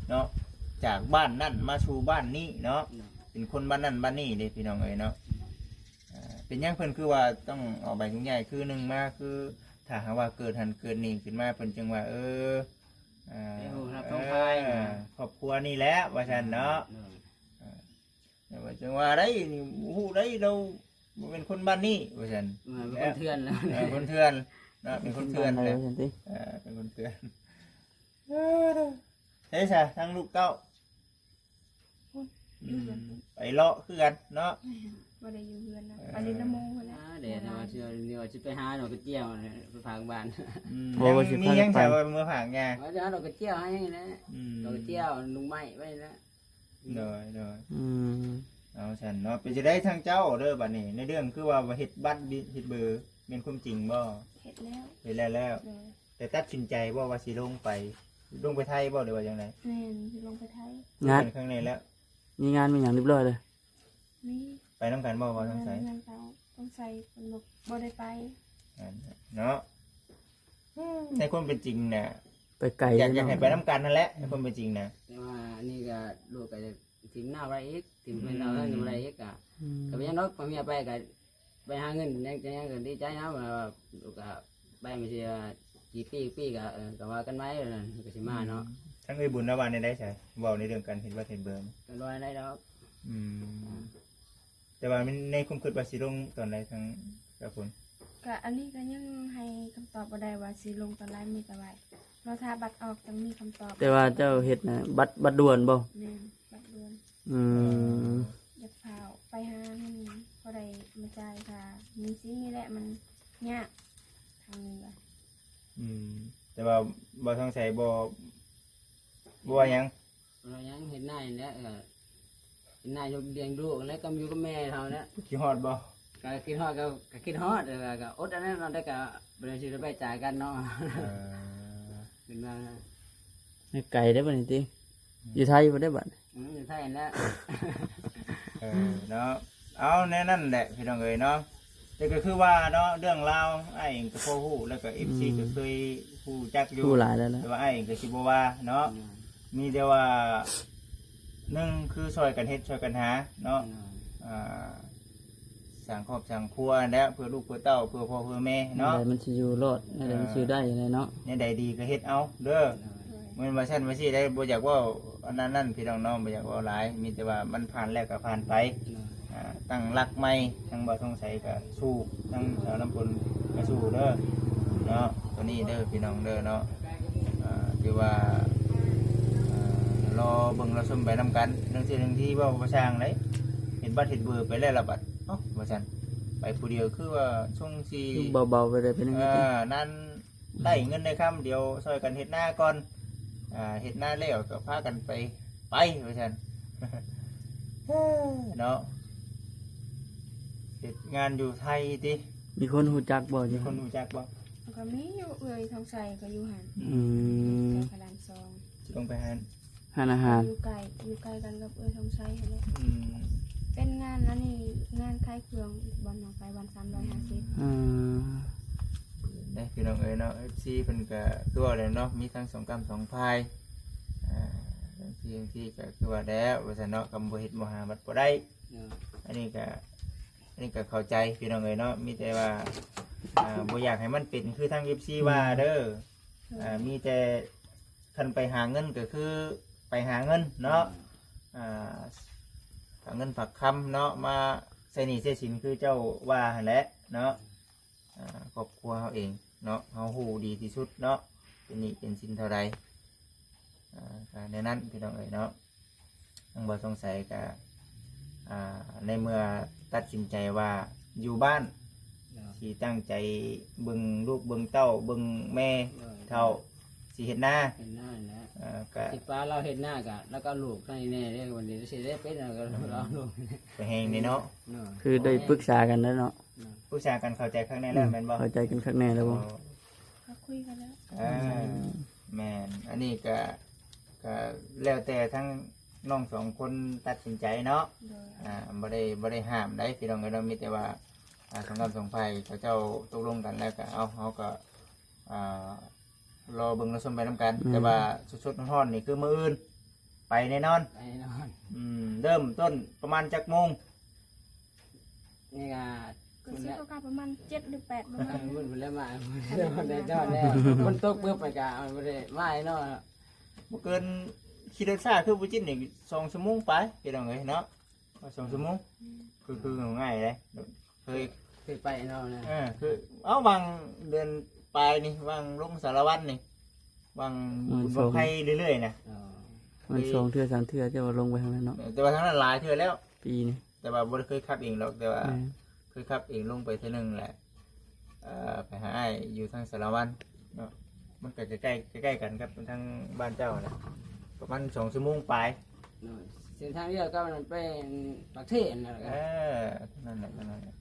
ເນາະ ຈາກບ້ານນັ້ນມາສູ່ບ້ານນີ້ເນາະ ເປັນຄົນບ້ານນັ້ນບ້ານນີ້ເດ້ ພີ່ນ້ອງເອີຍເນາະ ອ່າ ເປັນຫຍັງເພິ່ນຄືວ່າຕ້ອງເອົາໃບຍົກຍ້າຍ? ຄືໜຶ່ງມາ ຄືຖ້າຫາກວ່າເກີດຫັ້ນເກີດນີ້ຂຶ້ນມາ ເພິ່ນຈຶ່ງວ່າ ເອີ ເອີ ເປັນຜູ້ຮັບ ເອີ ຄອບຄົວນີ້ແຫຼະ ວ່າຊັ້ນເນາະ ເອີ ຈັ່ງວ່າໄດ້ນີ້ ຮູ້ໄດ້ລາວບໍ່ແມ່ນຄົນບ້ານນີ້ວ່າຊັ້ນ ເອີ ເປັນຄົນເຖື່ອນແລ້ວ ເອີ ຄົນເຖື່ອນເນາະ ເປັນຄົນເຖື່ອນແລ້ວ ເອີ ເປັນຄົນເຖື່ອນ ເອີ ເດ້ຊະ ທັງລູກເຕົ້າ ຢູ່ເຮືອນ ອືມ ໄປເລາະຄືກັນເນາະ ແມ່ນ ບໍ່ໄດ້ຢູ່ເຮືອນນະ ເອີ ໄປຫຼິ້ນນຳໝູ່ພຸ້ນແຫຼະ ອ່າ ແດດວ່າຊິ ວ່າຊິໄປຫາດອກກະຈຽວໄປຝາກບ້ານ ອືມ ໂອ້ ວ່າຊິມີຫຍັງ ພາກັນໄປ ໃສ່ວ່າເມືອຝາກຫຍັງ ວ່າຊິຫາດອກກະຈຽວໃຫ້ແຫຼະ ອືມ ດອກກະຈຽວ ໜຸ່ມໄມ້ໄວ້ແຫຼະ ໂດຍໆ ອືມ ເອົາຊັ້ນເນາະ ເປັນຈັ່ງໃດທາງເຈົ້າເດີ ບັດນີ້ ໃນເລື່ອງຄືວ່າ ວ່າເຮັດບັດ ເຮັດເບີ ແມ່ນຄວາມຈິງບໍ່? ເຮັດແລ້ວ ເຮັດແລ້ວແລ້ວ ໂດຍ ແຕ່ຕັດສິນໃຈບໍ່ວ່າຊິລົງໄປ ລົງໄປໄທບໍ່ ຫຼືວ່າຈັ່ງໃດ? ແມ່ນ ຊິລົງໄປໄທ ນັດກັນຄັ້ງໃດແລ້ວ? ມີງານມີຫຍັງຮຽບຮ້ອຍເລີຍ? ມີ ໄປນຳກັນບໍ່ ບໍ່ຕ້ອງໃສ່ ງານເຂົາຕ້ອງໃສ່ ເພິ່ນບໍ່ ບໍ່ໄດ້ໄປ ນັ້ນເນາະ ໃນຄວາມເປັນຈິງນະ ໄປໄກ ຢາກ ຢາກໃຫ້ໄປນຳກັນຫັ້ນແຫຼະ ໃນຄວາມເປັນຈິງນະ ແຕ່ວ່າອັນນີ້ກໍລູກກໍຖິ້ມນ້າໄວ້ອີກ ຖິ້ມເພິ່ນເອົາເງິນບໍ່ໄດ້ອີກ ກໍ ອືມ ກໍບໍ່ຫຍັງດອກ ພໍ່ເມຍໄປກໍ ໄປຫາເງິນຫຍັງຈັກຫຍັງກໍດີໃຈນຳ ວ່າລູກກໍໄປ ມັນຊິວ່າ ກີ່ປີ ປີກໍ ເອີ ກໍວ່າກັນໃໝ່ ນັ້ນກໍຊິມາເນາະ ອືມ ທາງເອື້ອຍບຸນລາວວ່າແນວໃດຊະ ເວົ້າໃນເລື່ອງການເຮັດວັດເຮັດເບີ ກໍບໍ່ໄດ້ດອກ ອືມ ແຕ່ວ່າໃນຄວາມຄິດວ່າຊິລົງຕອນໃດ ທາງເຈົ້າຄົນ ກະອັນນີ້ກໍຍັງໃຫ້ຄຳຕອບບໍ່ໄດ້ວ່າຊິລົງຕອນໃດ ມີແຕ່ວ່າລໍຖ້າບັດອອກຈັ່ງມີຄຳຕອບ ແຕ່ວ່າເຈົ້າເຮັດນະ ບັດ ບັດດ່ວນບໍ່? ແມ່ນ ບັດດ່ວນ ອືມ ຢາກຟ້າວໄປຫາເງິນພໍໄດ້ມາຈ່າຍຄ່າໜີ້ສິນນີ້ແຫຼະ ມັນຍາກທາງນີ້ວ່າ ອືມ ແຕ່ວ່າບໍ່ຕ້ອງໃສ່ ບໍ່ ບໍ່ວ່າຫຍັງ ບໍ່ຫຍັງ ເຮັດນານີ້ແຫຼະ ເອີ ເປັນນາຢູ່ລ້ຽງລູກແລ້ວກໍຢູ່ກັບແມ່ເຮົາແຫຼະ ຄິດຮອດບໍ່? ກໍຄິດຮອດ ກໍ ກໍຄິດຮອດ ແຕ່ວ່າກໍອົດອັນນັ້ນເນາະ ແຕ່ກໍບໍ່ໄດ້ຊິໄປຈາກກັນເນາະ ເອີ ເປັນວ່າ ໃຫ້ໄກເດ້ບັດນີ້ຕິ ອືມ ຢູ່ໄທພຸ້ນເດ້ບັດ ອືມ ຢູ່ໄທຫັ້ນແຫຼະ ເອີ ເນາະ ເອົາ ແນວນັ້ນແຫຼະ ພີ່ນ້ອງເອີຍເນາະ ແຕ່ກໍຄືວ່າເນາະ ເລື່ອງລາວອ້າຍເອງກໍພໍຮູ້ ແລ້ວກໍ ເອັຟຊີ ອືມ ກໍເຄີຍຮູ້ຈັກຢູ່ ຮູ້ຫຼາຍແລ້ວ ແຕ່ວ່າອ້າຍເອງກໍຊິບໍ່ວ່າເນາະ ອືມ ມີແຕ່ວ່າ ໜຶ່ງຄືຊ່ອຍກັນເຮັດຊ່ອຍກັນຫາເນາະ ອືມ ອ່າ ສ້າງຄອບສ້າງຄົວຫັ້ນແຫຼະ ເພື່ອລູກເພື່ອເຕົ້າ ເພື່ອພໍ່ເພື່ອແມ່ເນາະ ແນວໃດມັນຊິຢູ່ລອດ ແນວໃດມັນຊິຢູ່ໄດ້ແຫຼະເນາະ ແນວໃດດີກໍເຮັດເອົາເດີ ໂດຍ ບໍ່ແມ່ນວ່າຊັ້ນວ່າຊີ້ໄດ໋ ບໍ່ຢາກເວົ້າອັນນັ້ນນັ້ນ ພີ່ນ້ອງເນາະ ບໍ່ຢາກເວົ້າຫຼາຍ ມີແຕ່ວ່າມັນຜ່ານແລ້ວກໍຜ່ານໄປ ໂດຍ ອ່າ ຕັ້ງຫຼັກໃໝ່ ທາງບ່າວທອງໃສກໍສູ້ ທາງສາວນ້ຳຝົນກໍສູ້ເດີເນາະ ໂຕນີ້ເດີພີ່ນ້ອງເດີເນາະ ອ່າ ຖືວ່າ ອ່າ ລໍເບິ່ງລໍຊົມໄປນຳກັນ ເລື່ອງສິ່ງທີ່ເວົ້າບໍ່ຊ່າງໃດ ເຮັດບັດເຮັດເບີໄປແລ້ວລະບັດ ເອົ້າ ວ່າຊັ້ນ ໄປຜູ້ດຽວຄືວ່າຊົງຊິ ເບົາໆໄປເລີຍ ເປັນຫຍັງ ເອີ ນັ້ນ ໄດ້ເງິນໄດ້ຄຳ ດຽວຊ່ອຍກັນເຮັດນາກ່ອນ ອ່າ ເຮັດນາແລ້ວກໍພາກັນໄປ ໄປ ວ່າຊັ້ນ ເນາະ ເຮັດງານຢູ່ໄທຕິ ມີຄົນຮູ້ຈັກບໍ່? ມີຄົນຮູ້ຈັກບໍ່? ກໍມີຢູ່ ເອື້ອຍທອງໄຊກໍຢູ່ຫັ້ນ ອືມ ເຈົ້າພະລາມສອງ ຊິລົງໄປຫັ້ນ ຮ້ານອາຫານ ຢູ່ໃກ້ ຢູ່ໃກ້ກັນກັບເອື້ອຍທອງໄຊຫັ້ນແຫຼະ ອືມ ເປັນງານອັນນີ້ ງານຂາຍເຄື່ອງ ບ່ອນໜອງໄຟ ວັນສາມຮ້ອຍຫ້າສິບ ອືມ ເດ້ພີ່ນ້ອງເອີຍເນາະ ເອັຟຊີເພິ່ນກະຄືວ່າແຫຼະເນາະ ມີທັງສອງກ້ຳສອງຝ່າຍ ອ່າ ຈັ່ງຊີ້ຈັ່ງຊີ້ກະຄືວ່າແລ້ວວ່າຊັ້ນເນາະ ຄຳບໍ່ເຮັດບໍ່ຫາບັດບໍ່ໄດ້ ເນາະ ອັນນີ້ກະ ອັນນີ້ກະເຂົ້າໃຈພີ່ນ້ອງເອີຍເນາະ ມີແຕ່ວ່າ ອ່າ ບໍ່ຢາກໃຫ້ມັນເປັນຄືທາງເອັຟຊີວ່າເດີ ອ່າ ມີແຕ່ຄັນໄປຫາເງິນກະຄືໄປຫາເງິນເນາະ ອ່າ ຝາກເງິນຝາກຄຳເນາະ ມາໃຊ້ໜີ້ໃຊ້ສິນຄືເຈົ້າວ່າຫັ້ນແຫຼະເນາະ ອ່າ ຄອບຄົວເຮົາເອງເນາະ ເຮົາຮູ້ດີທີ່ສຸດເນາະ ເປັນໜີ້ເປັນສິນເທົ່າໃດ ອ່າ ກະແນວນັ້ນພີ່ນ້ອງເອີຍເນາະ ທາງບໍ່ສົງໄສກະ ອ່າ ໃນເມື່ອຕັດສິນໃຈວ່າຢູ່ບ້ານ ເນາະ ຊິຕັ້ງໃຈເບິ່ງລູກເບິ່ງເຕົ້າ ເບິ່ງແມ່ ໂດຍ ເຖົ້າ ຊິເຮັດນາ ເຮັດນາແຫຼະ ເອີ ກະ ຊິປາລາວເຮັດນາກະ ລາວກະເອົາລູກໃຫ້ແດ່ເດ້ ວັນນີ້ຊິໄດ້ເປັນ ລາວກະເອົາລູກ ກະແຮງເດ້ເນາະ ເນາະ ຄືໄດ້ປຶກສາກັນແລ້ວເນາະ ເນາະ ປຶກສາກັນເຂົ້າໃຈຄັກແນ່ແລ້ວແມ່ນບໍ່? ເຂົ້າໃຈກັນຄັກແນ່ແລ້ວບໍ່? ເອີ ກໍຄຸຍກັນແລ້ວ ເອີ ແມ່ນ ອັນນີ້ກະ ກະແລ້ວແຕ່ທັງນ້ອງສອງຄົນຕັດສິນໃຈເນາະ ໂດຍ ອ່າ ບໍ່ໄດ້ ບໍ່ໄດ້ຫ້າມໃດພີ່ນ້ອງເອີຍເນາະ ມີແຕ່ວ່າ ອ່າ ທັງສອງຝ່າຍເຂົາເຈົ້າຕົກລົງກັນແລ້ວກະເອົາ ເຮົາກະ ອ່າ ລໍເບິ່ງລໍຊົມໄປນຳກັນ ແມ່ນ ແຕ່ວ່າສົດໆຮ້ອນໆນີ້ຄືມື້ອື່ນ ໄປແນ່ນອນ ໄປແນ່ນອນ ອືມ ເລີ່ມຕົ້ນປະມານຈັກໂມງ? ນີ້ກະ ກໍຊິປະມານເຈັດຫຼືແປດໂມງ ມື້ພຸ້ນແລ້ວມາ ແດດຮ້ອນແລ້ວ ຝົນຕົກປຶບໄປກະບໍ່ໄດ້ມາເນາະ ບໍ່ເກີນ ຂີ່ລົດຊ້າຄືບໍ່ຈິດນີ້ ສອງຊົ່ວໂມງປາຍພີ່ນ້ອງເອີຍເນາະ ສອງຊົ່ວໂມງ ອືມ ຄື ຄືງ່າຍເດ້ ເຄີຍ ເຄີຍໄປເນາະ ເອີ ຄື ເອົາ ຫວ່າງເດືອນປາຍນີ້ ຫວ່າງລົງສາລະວັນນີ້ ຫວ່າງບຸນບັ້ງໄຟເລື້ອຍໆນະ ມັນສອງເທື່ອສາມເທື່ອ ແຕ່ວ່າລົງໄປທາງນັ້ນເນາະ ເອີ ແຕ່ວ່າທາງນັ້ນຫຼາຍເທື່ອແລ້ວ ປີນີ້ ແຕ່ວ່າບໍ່ໄດ້ເຄີຍຂັບເອງດອກ ແຕ່ວ່າ ແມ່ນ ເຄີຍຂັບເອງລົງໄປເທື່ອໜຶ່ງແຫຼະ ເອີ ໄປຫາອ້າຍຢູ່ທາງສາລະວັນເນາະ ມັນກໍໃກ້ໆ ໃກ້ໆກັນກັບທາງບ້ານເຈົ້າຫັ້ນແຫຼະ ປະມານສອງຊົ່ວໂມງປາຍ ໂດຍ ເສັ້ນທາງດຽວກັບໄປປາກເທນນັ້ນແຫຼະ ເອີ ນັ້ນແຫຼະ ນັ້ນແຫຼະ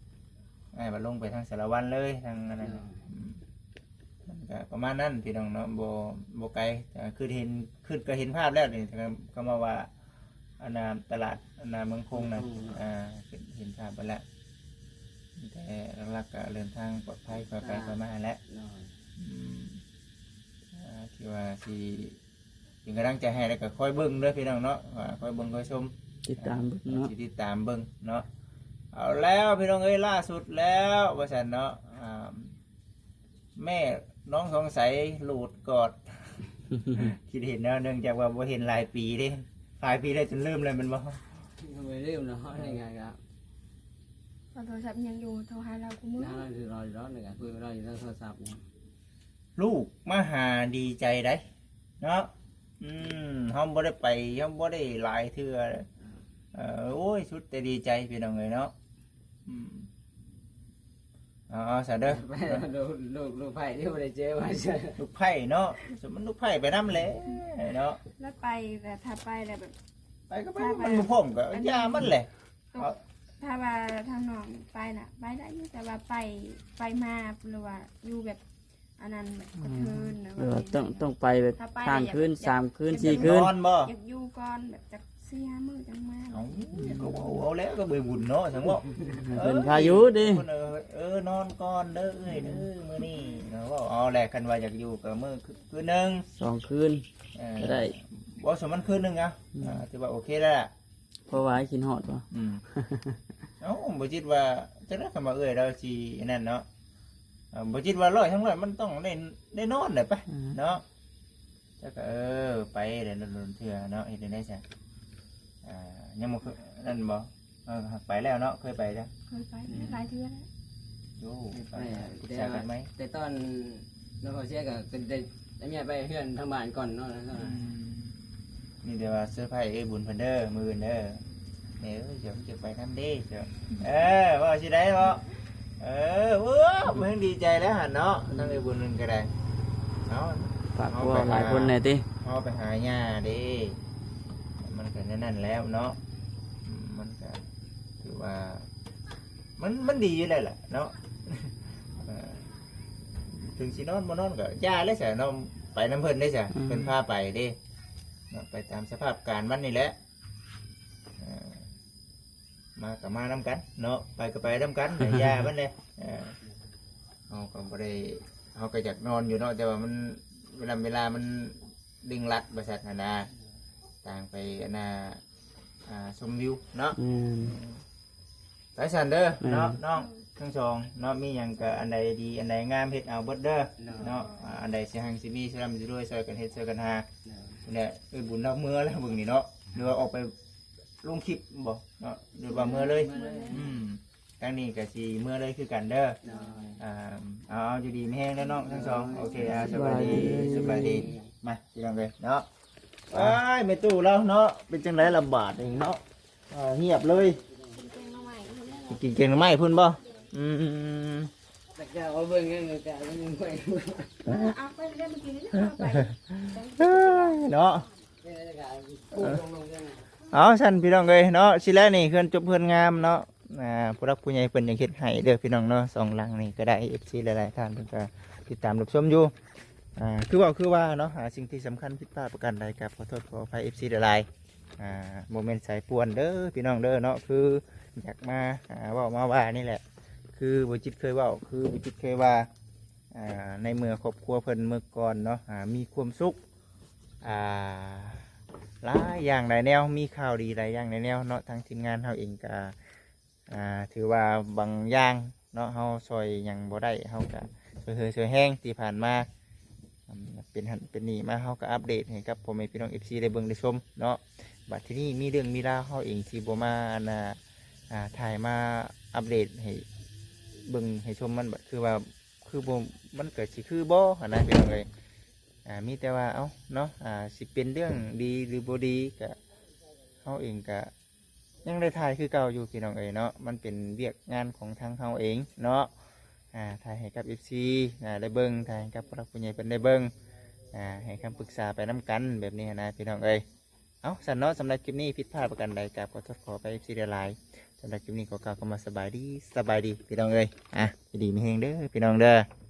ອ້າຍວ່າລົງໄປທາງສາລະວັນເລີຍ ທາງອັນນັ້ນ ໂດຍ ອືມ ມັນກະປະມານນັ້ນພີ່ນ້ອງເນາະ ບໍ່ ບໍ່ໄກ ແຕ່ຄືເຫັນ ຄືກໍເຫັນພາບແລ້ວນີ້ ຄຳ ຄຳວ່າ ອັນນ່າ ຕະຫຼາດ ອັນນ່າ ເມືອງຄົງນະ ເມືອງຄົງ ອ່າ ເຫັນ ເຫັນພາບເບິດແລ້ວ ແຕ່ຫຼັກໆກໍເດີນທາງປອດໄພ ຄ່ອຍໄປ ອ່າ ຄ່ອຍມາຫັ້ນແຫຼະ ໂດຍ ອືມ ອ່າ ທີ່ວ່າຊິເປັນກຳລັງໃຈໃຫ້ ແລ້ວກໍຄອຍເບິ່ງເດີພີ່ນ້ອງເນາະ ວ່າຄອຍເບິ່ງຄອຍຊົມ ຕິດຕາມເບິ່ງເນາະ ຊິຕິດຕາມເບິ່ງເນາະ ເອົາແລ້ວພີ່ນ້ອງເອີຍ ລ່າສຸດແລ້ວວ່າຊັ້ນເນາະ ອ່າ ແມ່ນ້ອງສອງໃສໂລດກອດ ຄິດເຫັນແນວ ເນື່ອງຈາກວ່າບໍ່ເຫັນຫຼາຍປີເດ້ ຫຼາຍປີແລ້ວຈົນລືມແລ້ວແມ່ນບໍ່? ບໍ່ລືມເນາະ ເອີ ນີ້ກະ ເອົາໂທລະສັບຍັງຢູ່ ໂທຫາລາວຄູ່ມື້ ນານຢູ່ ລໍຢູ່ດອກ ນີ້ກະຄຸຍກັບລາວຢູ່ທາງໂທລະສັບນີ້ ລູກມາຫາດີໃຈໃດ໋ເນາະ ອືມ ເຮົາບໍ່ໄດ້ໄປ ເຮົາບໍ່ໄດ້ຫຼາຍເທື່ອ ເອີ ໂອ້ຍ ສຸດແຕ່ດີໃຈພີ່ນ້ອງເອີຍເນາະ ອືມ ເອົາ ເອົາຊະເດີ ລູກ ລູກ ລູກໃພ້ທີ່ບໍ່ໄດ້ເຈີວ່າຊັ້ນ ລູກໃພ້ເນາະ ສົມມຸດລູກໃພ້ໄປນຳແຫຼະເນາະ ແລ້ວໄປ ແຕ່ຖ້າໄປແລ້ວແບບ ໄປກໍໄປ ຖ້າວ່າ ມັນບໍ່ພ້ອມກໍ ອັນ ຢ່າມັນແຫຼະ ຕົກ ເອົາ ຖ້າວ່າທາງນ້ອງໄປນະ ໄປໄດ້ຢູ່ ແຕ່ວ່າໄປ ໄປມາ ຫຼືວ່າຢູ່ແບບ ອັນນັ້ນແບບ ອືມ ກະເທີນນະ ແບບວ່າຕ້ອງ ຕ້ອງໄປແບບ ຖ້າໄປ ຂ້າມຄືນ ແບບ ສາມຄືນ ແບບ ສີ່ຄືນ ນອນບໍ່? ຢາກຢູ່ກ່ອນ ແບບຈັກສີ່ຫ້າມື້ຈັ່ງມາ ເອົ້າ ກໍເອົາ ເອົາແລ້ວ ກໍບໍ່ໄດ້ບຸນເນາະ ຊັ້ນເນາະ ເພິ່ນພາຢູ່ເດ້ ເອີ ນອນກ່ອນເດີເອື້ອຍເດີ ມື້ນີ້ເນາະ ເວົ້າເອົາແຫຼະ ຄັນວ່າຢາກຢູ່ກໍມື້ຄືນໜຶ່ງ ສອງຄືນ ເອີ ກໍໄດ້ ບໍ່ ສົມມັນຄືນໜຶ່ງເອົາ ອືມ ອ່າ ຖືວ່າໂອເຄແລ້ວ ເພາະວ່າຄິດຮອດບໍ່? ອືມ ເອົ້າ ບໍ່ຈິດວ່າ ຈັກໄດ້ຄຳວ່າເອື້ອຍລາວຊິອັນນັ້ນເນາະ ເອີ ບໍ່ຈິດວ່າຮ້ອຍທັງຮ້ອຍ ມັນຕ້ອງໄດ້ ໄດ້ນອນແຫຼະປະ ອືມ ເນາະ ຈັກກໍ ເອີ ໄປແຫຼະ ດົນໆເທື່ອເນາະ ເຮັດແນວໃດຊະ ອ່າ ຍັງບໍ່ເຄີຍ ນັ້ນບໍ່? ເອີ ໄປແລ້ວເນາະ ເຄີຍໄປແລ້ວ ເຄີຍໄປ ອືມ ຫຼາຍເທື່ອແລ້ວ ໂອ້ ໄປ ໄປ ປຶກສາກັນໃໝ່ ແຕ່ຕອນ ນ້ອງເຂົາເສຍກໍ ກໍໄດ້ ໄດ້ເມຍໄປເຮືອນທາງບ້ານກ່ອນເນາະ ອືມ ມີແຕ່ວ່າເຊີໄພເອື້ອຍບຸນເພິ່ນເດີ ມື້ອື່ນເດີ ແມ່ເອີຍ ເຈົ້າຈະໄປນຳເດ້ເຈົ້າ ເອີ ເວົ້າຊິໄດ້ເນາະ ເອີ ໂອ້ ເພິ່ນດີໃຈແລ້ວຫັ້ນເນາະ ທາງເອື້ອຍບຸນເພິ່ນກໍໄດ້ ເອົາ ຝາກ ເຮົາ ເວົ້າຫຼາຍຄົນແດ່ຕິ ເຮົາໄປຫາຍ່າເດ້ ມັນກໍແນວນັ້ນແລ້ວເນາະ ອືມ ມັນກໍຖືວ່າ ມັນ ມັນດີຢູ່ແລ້ວແຫຼະເນາະ ເອີ ເຖິງຊິນອນບໍ່ນອນກໍຢ່າແລ້ວຊະເນາະ ໄປນຳເພິ່ນເດ້ຊະ ອືມ ເພິ່ນພາໄປເດ້ເນາະ ໄປຕາມສະພາບການມັນນີ້ແຫຼະ ເອີ ມາກໍມານຳກັນເນາະ ໄປກໍໄປນຳກັນ ຢ່າມັນແຫຼະ ເອີ ເຮົາກໍບໍ່ໄດ້ ເຮົາກໍຢາກນອນຢູ່ເນາະ ແຕ່ວ່າມັນ ເວລາ ເວລາມັນເລັ່ງລັດວ່າຊັ້ນຫັ້ນນະ ຕ່າງໄປອັນນ່າ ອ່າ ຊົມວິວເນາະ. ແມ່ນ ໄປຊັ້ນເດີ ແມ່ນ ເນາະ ນ້ອງທັງສອງເນາະ ມີຫຍັງກໍອັນໃດດີອັນໃດງາມເຮັດເອົາເບິດເດີ ເນາະ ອ່າ ອັນໃດຊິຮັ່ງຊິມີຊິລ່ຳຊິລວຍ ຊ່ອຍກັນເຮັດຊ່ອຍກັນຫາ ເນາະ ແຫຼະ ເອີຍ ບຸນລາວເມືອແລ້ວເບິ່ງນີ້ເນາະ ຫຼືວ່າອອກໄປລົງຄລິບບໍ່ເນາະ ຫຼືວ່າເມືອເລີຍ? ເມືອເລີຍ ອືມ ທາງນີ້ກໍຊິເມືອເລີຍຄືກັນເດີ ເນາະ ອ່າ ເອົາ ເອົາ ຢູ່ດີມີແຮງເດີນ້ອງທັງສອງ ໂອເຄ ອ່າ ສະບາຍດີ ສະບາຍດີ ສະບາຍດີ ມາ ພີ່ນ້ອງເອີຍເນາະ. ອ້າຍ ແມ່ຕູ້ລາວເນາະ ເປັນຈັ່ງໃດລະບາດນີ້ເນາະ ອ່າ ງຽບເລີຍ ກິນແກງໜໍ່ໄມ້ພຸ້ນແຫຼະ ກິນແກງໜໍ່ໄມ້ພຸ້ນບໍ່? ອືມ ແຕ່ເຈົ້າເອົາເບິ່ງເງິນກະມັນຍັງໄປ ເອີ ເອົາໄປເດີ ມາກິນເດີ ເອົາໄປ ເອີ ເນາະ ເອີ ລະກະ ເອີ ປູກລົງໆ ເອົາຊັ້ນພີ່ນ້ອງເອີຍເນາະ ຊິແລະນີ້ເຮືອນຈົບເຮືອນງາມເນາະ ອ່າ ຜູ້ຫຼັກຜູ້ໃຫຍ່ເພິ່ນຢາກເຮັດໃຫ້ເດີພີ່ນ້ອງເນາະ ສອງຫຼັງນີ້ກໍໄດ້ ເອັຟຊີ ຫຼາຍໆທ່ານເພິ່ນກໍຕິດຕາມຮັບຊົມຢູ່ ອ່າ ຄືເວົ້າຄືວ່າເນາະ ອ່າ ສິ່ງທີ່ສຳຄັນຜິດພາດປະການໃດກໍຂໍໂທດຂໍອະໄພ ເອັຟຊີ ຫຼາຍໆ ອ່າ ບໍ່ແມ່ນສາຍປ່ວນເດີພີ່ນ້ອງເດີເນາະ ຄືຢາກມາ ອ່າ ເວົ້າມາວ່ານີ້ແຫຼະ ຄືບໍ່ຈິດເຄີຍເວົ້າ ຄືບໍ່ຈິດເຄີຍວ່າ ອ່າ ໃນເມື່ອຄອບຄົວເພິ່ນເມື່ອກ່ອນເນາະ ອ່າ ມີຄວາມສຸກ ອ່າ ຫຼາຍຢ່າງຫຼາຍແນວ ມີຂ່າວດີຫຼາຍຢ່າງຫຼາຍແນວເນາະ ທາງທີມງານເຮົາເອງກໍ ອ່າ ຖືວ່າບາງຢ່າງເນາະ ເຮົາຊ່ອຍຫຍັງບໍ່ໄດ້ ເຮົາກະຊ່ອຍເຮືອຊ່ອຍແຮງ ທີ່ຜ່ານມາ ອືມ ເປັນຫັ້ນເປັນນີ້ມາ ເຮົາກະອັບເດດໃຫ້ກັບພໍ່ແມ່ພີ່ນ້ອງ ເອັຟຊີ ໄດ້ເບິ່ງໄດ້ຊົມເນາະ. ບັດທີນີ້ມີເລື່ອງມີລາວ ເຮົາເອງຊິບໍ່ມາ ອັນນ່າ ອ່າ ຖ່າຍມາອັບເດດໃຫ້ເບິ່ງໃຫ້ຊົມ ມັນບາດຄືວ່າ ຄືບໍ່ ມັນກະຊິຄືບໍ່ຫັ້ນນະ ພີ່ນ້ອງເອີຍ. ອ່າ ມີແຕ່ວ່າ ເອົ້າ ເນາະ ອ່າ ຊິເປັນເລື່ອງດີຫຼືບໍ່ດີ ກະ ເຮົາເອງກະ ຍັງໄດ້ຖ່າຍຄືເກົ່າຢູ່ພີ່ນ້ອງເອີຍເນາະ ມັນເປັນວຽກງານຂອງທາງເຮົາເອງເນາະ ອ່າ ຖ່າຍໃຫ້ກັບເອັຟຊີ ອ່າ ໄດ້ເບິ່ງ ຖ່າຍໃຫ້ກັບຜູ້ຫຼັກຜູ້ໃຫຍ່ເພິ່ນໄດ້ເບິ່ງ ອ່າ ໃຫ້ຄຳປຶກສາໄປນຳກັນແບບນີ້ຫັ້ນນະພີ່ນ້ອງເອີຍ. ເອົ້າ ຊັ້ນເນາະ ສຳລັບຄລິບນີ້ຜິດພາດປະການໃດ ກາບຂໍໂທດຂໍອະໄພເອັຟຊີຫຼາຍໆ. ສຳລັບຄລິບນີ້ຂໍກ່າວຄຳວ່າສະບາຍດີ ສະບາຍດີພີ່ນ້ອງເອີຍ ອ່າ ຢູ່ດີມີແຮງເດີພີ່ນ້ອງເດີ.